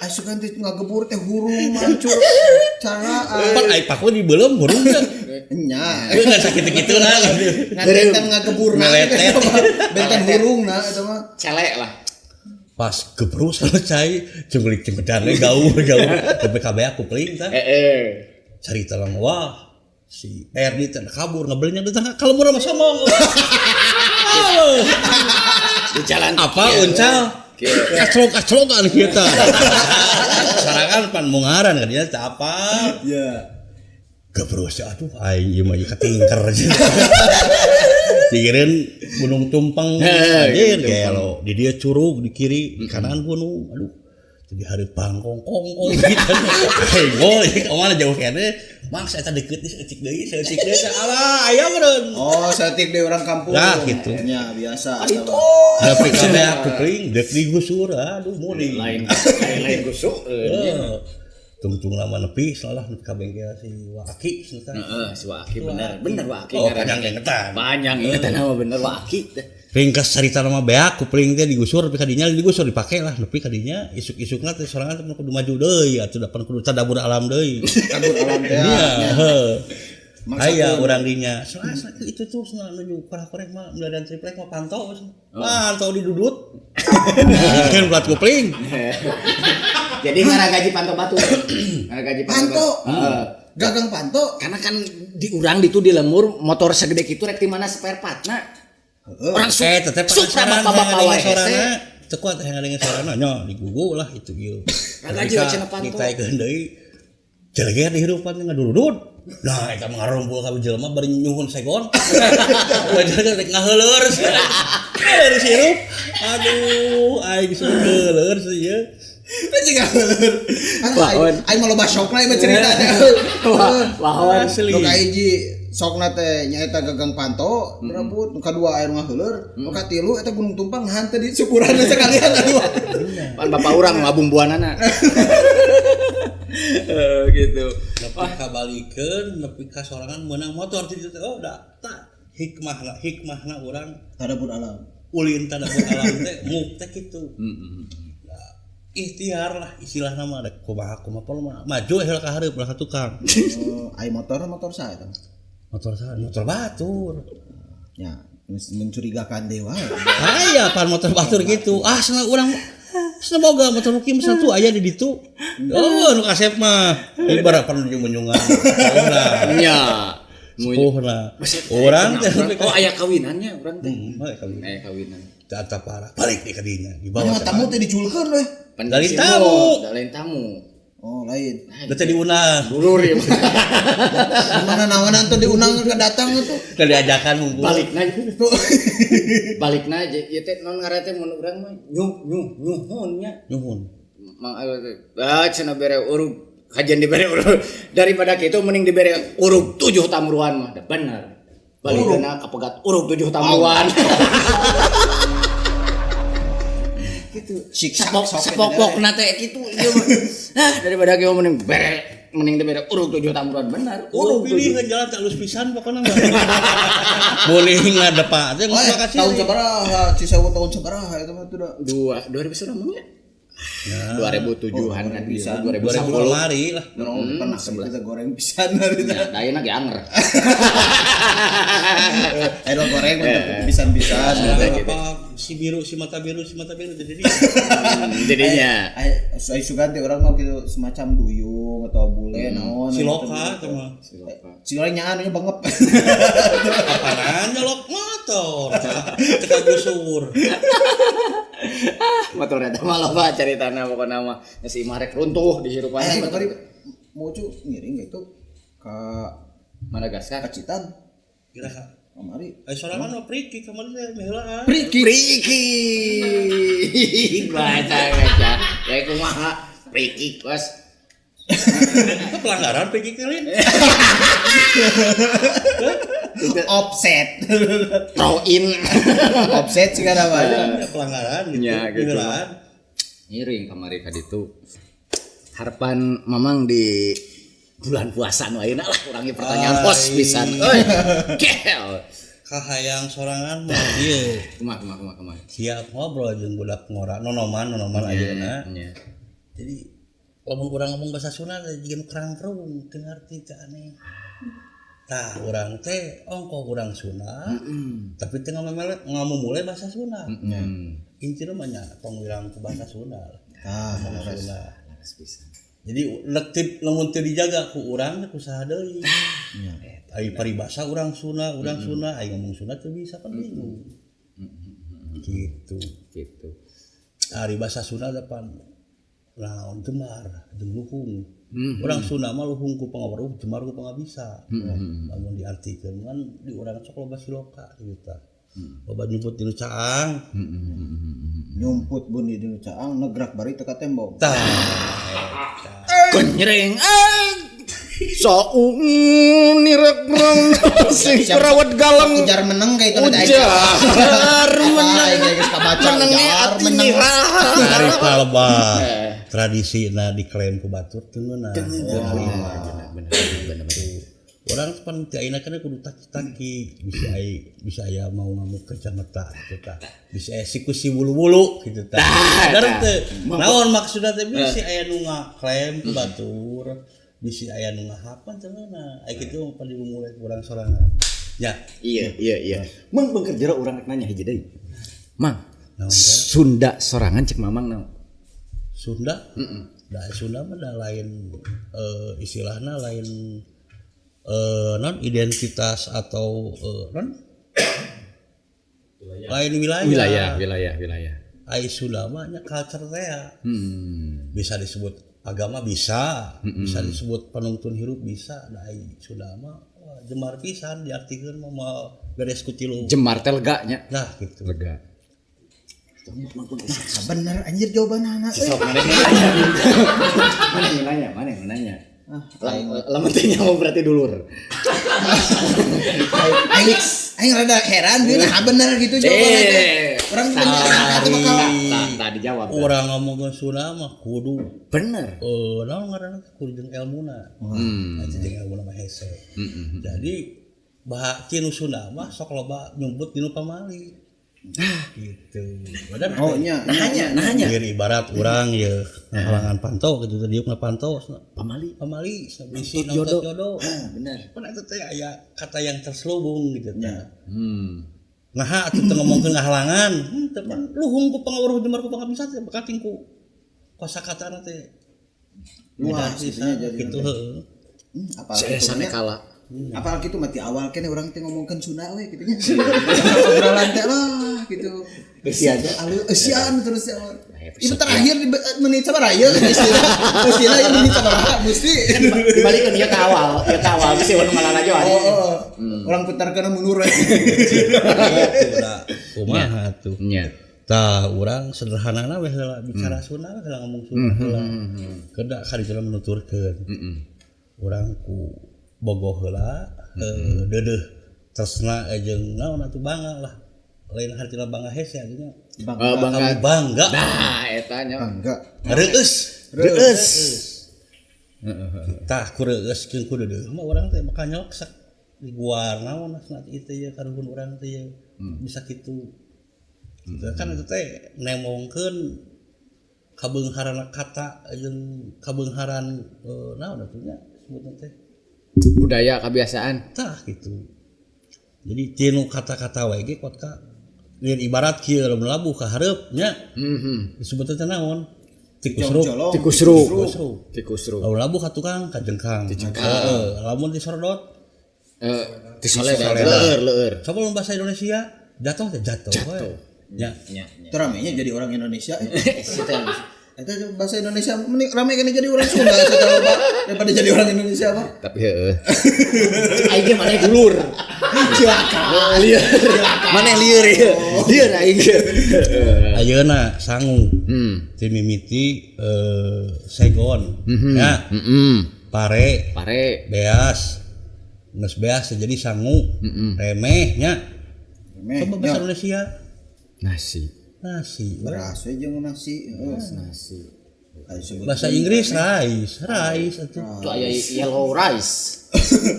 Asukan teh ngagebur teh hurung mancur cara pan ai paku di beuleum hurung teh nya geus ngan sakitu-kitu lah ngan benten ngageburna benten hurungna eta mah celek lah pas gebrus kalau cai jenggelik jenggedan gaul gaul BPKB aku peling tah heeh carita lah wah si Erdi teh kabur ngebelnya teh kalau murah mah somong di jalan apa uncal kaclok-kaclokan kita. Sarangan pan mungaran kan dia tak apa. Ya. Gebrus aduh aing ieu mah ketingker. Digireun gunung tumpeng anjir gelo. Di dia curug di kiri, di kanan gunung. Aduh. Jadi hari bangkong kongkong gitu. Aing gol ka mana jauh keneh. Mang saya teh deukeut deui saeutik deui, saeutik deui. Alah aya meureun. Oh, saeutik deui orang kampung. Nah, gitu. Nya biasa. Itu. Tapi kabeh aku keling deuk digusur. Aduh muni. Lain lain gusur. Tungtung lama nepi salah nepi ka bengkel si Waki cenah. Heeh, si Waki bener. Bener Waki. Oh, panjang ingetan. Panjang ingetan mah bener Waki teh. Ringkas carita mah beak kupling teh digusur nepi ka dinya digusur dipake lah nepi ka dinya isuk-isukna teh sorangan teh kudu maju deui atuh dapan kudu tadabur alam deui. Tadabur alam teh. Iya, heuh. Aya urang dinya. Selasa itu tuh cenah nuju korek mah meladan triplek mah pantau. Pantau didudut. Kan plat kupling. Jadi ngaragaji panto batu. Ngaragaji panto. Heeh. Gagang panto. Karena kan di urang ditu di lemur motor segede kitu rek di mana spare partna. Orang tetep supra bapak-bapak wae hese. Teu kuat hayang ngadenge sorana nya digugu lah itu ieu. Ragaji we cenah panto. Ditaekeun deui. Jeleger di hirupan ngadurudud. Nah, eta mah ngarumpul ka jelema bari nyuhun segon. Wajar rek ngaheuleur. Ngaheuleur hirup. Aduh, aing geus heuleur sih ieu. Teh ngaheuleur. Aing mah loba sok na ieu cerita teh. Wah, asli. Nu kahiji sokna teh nyaeta gagang panto, direbut, nu kadua aya nu ngaheuleur, nu katilu eta gunung tumpang nahan teh di syukuran sekalian aduh. Pan bapak urang ngabumbuanana. Gitu. Nepi ka balikeun, nepi ka sorangan meunang motor ti ditu teh. Oh, da tah hikmahna urang tadabbur alam. Ulin tadabbur alam teh muk teh kitu. Ikhtiar lah istilahna mah rek kumaha kumaha mah maju heula ka hareup lah ka tukang. Oh, ai motor saha eta? Motor saha? Motor batur. Ya, mencurigakan dewa. Aya pan motor batur gitu. Ah, cenah urang cenah boga motor nu kieu satu aya di ditu. Oh, nu kasep mah ibarat pan menyungan. Nya. Sepuhna. Urang teh oh aya kawinannya urang teh. Heeh, aya kawinan. Teu parah. Balik di kadinya dibawa. Tamu teh diculkeun weh. Dari tamu. Lain tamu. Oh, lain. Da teh diundang. Dulur ya. Gimana naonan tuh diundang ke datang tuh. Teh diajakan unggul. Balikna. Balikna ieu teh non ngaran teh mun urang mah nyuhun nya. Nyuhun. Mang ah cenah bere urug kajian dibere urug daripada kitu mending dibere urug 7 tamruan mah da bener. Balikna kapegat urug 7 tamruan. Gitu. Sepok-pokna teh kitu ieu mah. Ah daripada kieu mending bere mending dibere urug 7 tamruan bener. Urug pilih jalan tak alus pisan pokona mah. Boleh ngadepa teh geus makasih. Tahun sabaraha, Cisewu tahun sabaraha eta mah tuh da. 2000 namanya. Ya. 2007-an kan bisa 2010 kamari lah. Pernah kita goreng pisan hari itu. Ya, ayeuna ge anger. Ayo goreng untuk pisan-pisan gitu. Si biru, si mata biru, si mata biru jadi. Jadinya. Ai sugan teh urang mah gitu semacam duyung atau bule naon. Siloka teh mah. Siloka nyaan nya bengep. Apaan nyolok motor. Cek gusur. Motor eta mah loba caritana pokona mah si imah rek runtuh di hirupan. Tadi mau cu ngiring gitu ka Madagaskar Pacitan. Kira kamari. Sorangan mah priki kamari teh meheulaan. Priki. Baca. Ya kumaha priki bos. Itu pelanggaran priki kalian. Offset. Throw in. Offset sih kan apa? Pelanggaran gitu. Ya, gitu. Ngiring kamari ka ditu. Harapan Mamang di bulan puasa nu ayeuna lah urangi pertanyaan pos pisan. Euy. Kel. Kahayang sorangan mah ieu. Kumaha. Siap ngobrol jeung budak ngora nonoman ayeuna. Jadi lamun urang ngomong bahasa Sunda teh jiga nu kerang-kerung teu ngarti teh aneh. Tah urang teh ongkoh urang Sunda, tapi teu ngamumule bahasa Sunda. Intina mah nya tong wirang ku bahasa Sunda lah. Tah, Sunda. Jadi lektip lamun teu dijaga ku urang teh ku saha deui. Ai paribasa urang Sunda, Sunda, ai ngomong Sunda teu bisa kan bingung. Gitu. Ari bahasa Sunda depan naon jemar jeung luhung. Urang Sunda mah luhung ku pangaweruh, jemar ku pangabisa. Lamun diartikeun kan di urang sok loba siloka kitu tah. Loba nyumput di nu caang. Nyumput buni di nu caang negrak bari teu ka tembok. Tah. Kenyreng saung nirek rong sing perawat galang ujar meneng kayak itu ujar meneng geus kabaca ujar meneng ari palebah tradisina diklaim ku batur teu ngeunah bener urang pan teu ayeuna kana kudu taki-taki bisa ai bisa aya mau ngamuk ke kacamata gitu tah bisa aya siku si bulu-bulu gitu tah bener teu naon maksudna teh bisi aya nu ngaklaim ku batur bisi aya nu ngahapan teu ngeunah ai kitu mah pan dimulai ku urang sorangan ya iya Mang bengker jero urang rek nanya hiji deui Mang Sunda sorangan cek Mamang naon Sunda da Sunda mah da lain istilahna lain non identitas atau non Lain wilayah. Wilayah. Ai Sunda mah nya culture teh. Bisa disebut agama bisa, bisa disebut panuntun hirup bisa. Da ai Sunda mah wah, jemar pisan diartikeun mah moal beres ku tilu. Jemar teh lega nya. Nah gitu. Lega. Nah, bener anjir jawabanana. Sok mana yang nanya? Mana yang nanya? Mana yang nanya? Lamun teh nyawa berarti dulur. Aing aing rada heran dia nah bener gitu jawabanna teh. Urang bener atuh bakal Tah dijawab. Urang ngomongkeun Sunda mah kudu Bener. Naon ngaranna kudu jeung elmuna. Nah, jeung elmuna mah hese. Jadi bah tinu Sunda mah sok loba nyumput dinu pamali. Gitu. Bener. Oh nya, Nanya, nanya. Biar ibarat urang ye ngahalangan panto gitu tadi diukna panto Pamali. pamali bisi nonton jodoh. Bener. Pan eta teh aya kata yang terselubung gitu teh. Nah, atuh teu ngomongkeun ngahalangan, teu pan luhung ku pangaweruh jemar ku pangabisa teh bekating ku kosakatana teh. Luas gitu nya jadi gitu heueuh. Apalagi Saya nya. kala. Apalagi itu mati awal kene urang teh ngomongkeun Sunda we kitu nya. Obrolan teh lah gitu. Eusian nya. Eusian terus ya. Itu terakhir di menit sabaraha ieu istilah. Istilah ieu menit sabaraha mesti. Dibalikeun ieu ka awal, ieu ka awal bisi anu ngalalajoan. Oh, orang putarkeun mundur we. Gitu da. Kumaha tuh. Nya. Tah urang sederhanana we heula bicara Sunda we heula ngomong Sunda heula. Kedah ka ditu menuturkeun. Urang ku bogoh heula deudeuh tresna jeung naon atuh bangga lah. Lain hartina bangga hese atuh nya. Bangga. Bangga. Nah, eta nya. Bangga. Reueus. Reueus. Tah ku reueus jeung ku deudeuh mah urang teh bakal nyoksak di guar naon asna ieu teh ye karuhun urang teh ye bisa kitu. Kan itu teh nemongkeun kabeungharan kata jeung kabeungharan naon atuh nya sebutna teh budaya kebiasaan. Tah gitu. Jadi tinu kata-kata wae ge kuat ka lain ibarat kieu lamun labuh ka hareup nya. Disebutna teh naon? Tikus ruk. Tikus ruk. Tikus ruk. Lamun labuh ka tukang ka jengkang. Heeh, lamun disorodot tisoleda leur leur. Coba lamun bahasa Indonesia jatuh teh jatuh. Jatuh. Nya. Itu ramenya jadi orang Indonesia. Itu bahasa Indonesia mending rame kan jadi orang Sunda daripada jadi orang Indonesia apa? Tapi heeh. Aing ge maneh dulur. Cilaka. Lieur. Maneh lieur ieu. Lieur aing ge. Ayeuna sangu. Ti mimiti segon. Ya. Pare, Pare, beas. Geus beas jadi sangu. Remeh nya. Coba bahasa Indonesia. Nasi. Nasi. Beras we jeung nasi. Nasi. Bahasa Inggris rice, rice atuh. Itu aya yellow rice.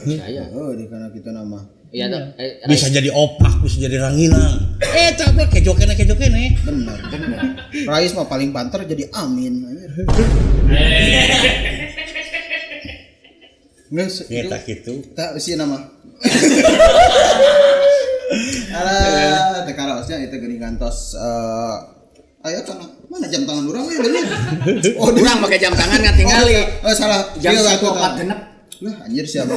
Aya. Oh, di kana kitu nama. Iya bisa jadi opak, bisa jadi ranginang. Eta mah kejo kene. Bener, bener. Rice mah paling banter jadi amin anjir. Geus eta kitu. Tah eusi nama. Alah, teh karaosnya itu geuning gantos aya kana mana jam tangan urang we leungeun. Oh, urang make jam tangan ngan tingali. Oh, salah. Jam 1.46. Lah anjir siapa?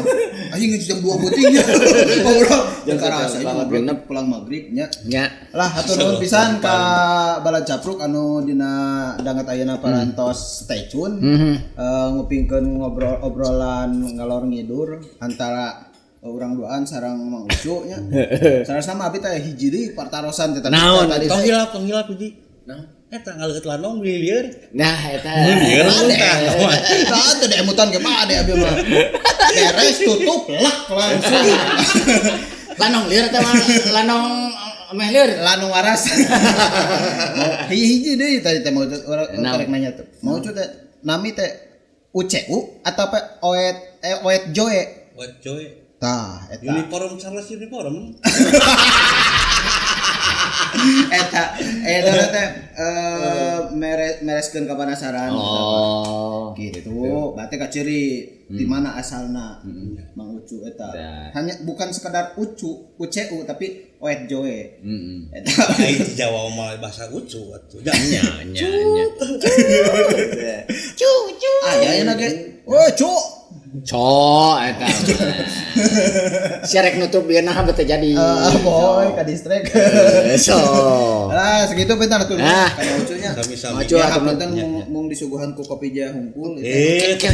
Anjing itu jam 2 peuting nya. Oh, urang jam karaos aja ngobrol pulang maghrib nya. Nya. Lah hatur nuhun pisan ka Balad Capruk anu dina danget ayeuna parantos stay tune. Ngupingkeun ngobrol obrolan ngalor ngidur antara urang duaan sareng Mang Ucu nya. Sareng sama abi teh hiji deui partarosan teh tadi. Tong hilap hiji. Nah, eta ngaleueut lanong beli lieur. Nah, eta. Lieur tah. Tah teh emutan ge mah ade abi mah. Beres tutup lak langsung. Lanong lieur teh mah lanong meh lieur. Lanong waras. Hiji deui tadi teh mau urang tarik nanya tuh. Mau Ucu teh nami teh UCU atau apa oet oet joe? Oet joe. Tah, eta. Uniform Charles uniform. Eta teh mereskeun ka panasaran. Oh, gitu. Berarti kaciri di mana asalna Mang Ucu eta. Hanya bukan sekedar Ucu, UCU tapi oet joe. Eta ai di Jawa mah bahasa Ucu atuh. Nya nya. Cu cu. Aya aya ge. Oh, cu. Co eta. Sia rek nutup bieu nah teu jadi. Boy ka distrek. So. Lah segitu bentar tuh. Ah. Kana ucunya. Sami-sami. Maju Ya atuh hapunten mung disuguhan ku kopi jaya hungkul.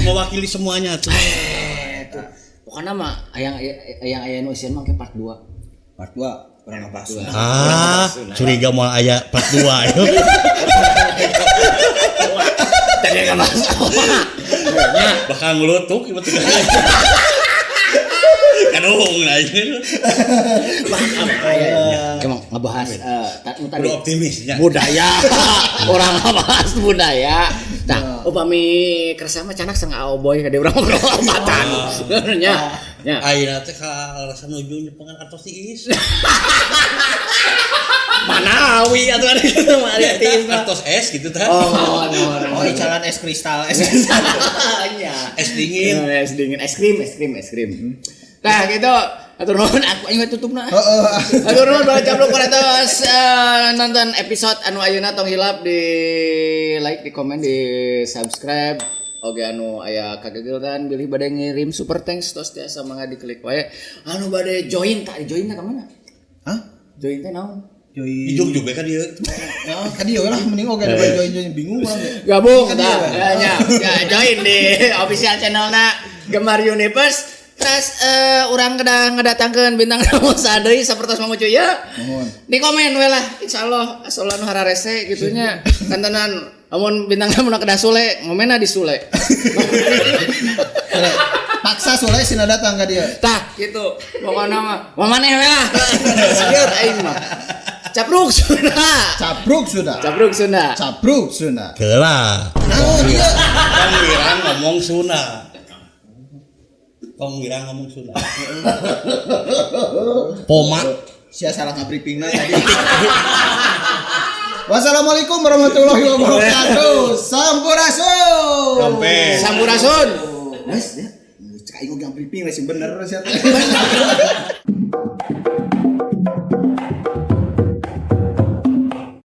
Mewakili semuanya tuh. Tuh. Pokoknya mah ayang ayang aya nu eusian mah ke part 2. Part 2 urang ngebahas. Ah, curiga mau aya part 2 ya. Tadi enggak bahas apa. Bakal ngelutuk ieu teh. Kaduhung lah ieu. Emang ngebahas nu tadi Kudu optimis nya. budaya. Orang ngebahas budaya. Nah, upami kersa mah canak sang aoboy ka dieu urang ngobrol obatan. Nya. Nya. Ayeuna teh ka alasan nuju nyepengan artos tiis. Manawi atuh ada kitu mah ari tiis mah. Artos es gitu tah. Oh, no. Oh, icalan es kristal, es kristal. Nya. Es dingin. Es dingin, es krim, es krim, es krim. Nah, gitu. Atur nuhun aku aing tutupna. Heeh. Atur nuhun bala capluk parantos nonton episode anu ayeuna tong hilap di like, di komen, di subscribe. Oke anu aya kagegeltan bilih bade ngirim super thanks tos tiasa mangga diklik wae. Anu bade join tak join ka mana? Hah? Join teh naon? Join. Ijung juga kan ieu. Ya, ka dieu lah mending oge ada join-join bingung urang ge. Gabung Ka dieu tah. we. Ya, nya. Ya, join di official channelna Gemar Universe. Terus urang kedah ngedatangkeun bintang tamu sadeui sapertos Mang Ucu ya. Nuhun. Di komen we lah insyaallah asal anu hararese kitu nya. Kantenan amun bintang tamu kedah sule, ngomenna di sule. Paksa sule sina datang ka dieu. Tah gitu. Pokona mah mah maneh we lah. Sieun aing mah. Capruk Sunda. Capruk sudah. Capruk Sunda. Capruk Sunda. Keula. Naon ieu? Tong wirang ngomong Sunda. Tong wirang ngomong Sunda. Poma. Sia salah ngabriefingna tadi. Wassalamualaikum warahmatullahi wabarakatuh. Sampurasun. Sampai. Sampurasun. Wes ya. Cek aing oge ngabriefing we sing bener sia.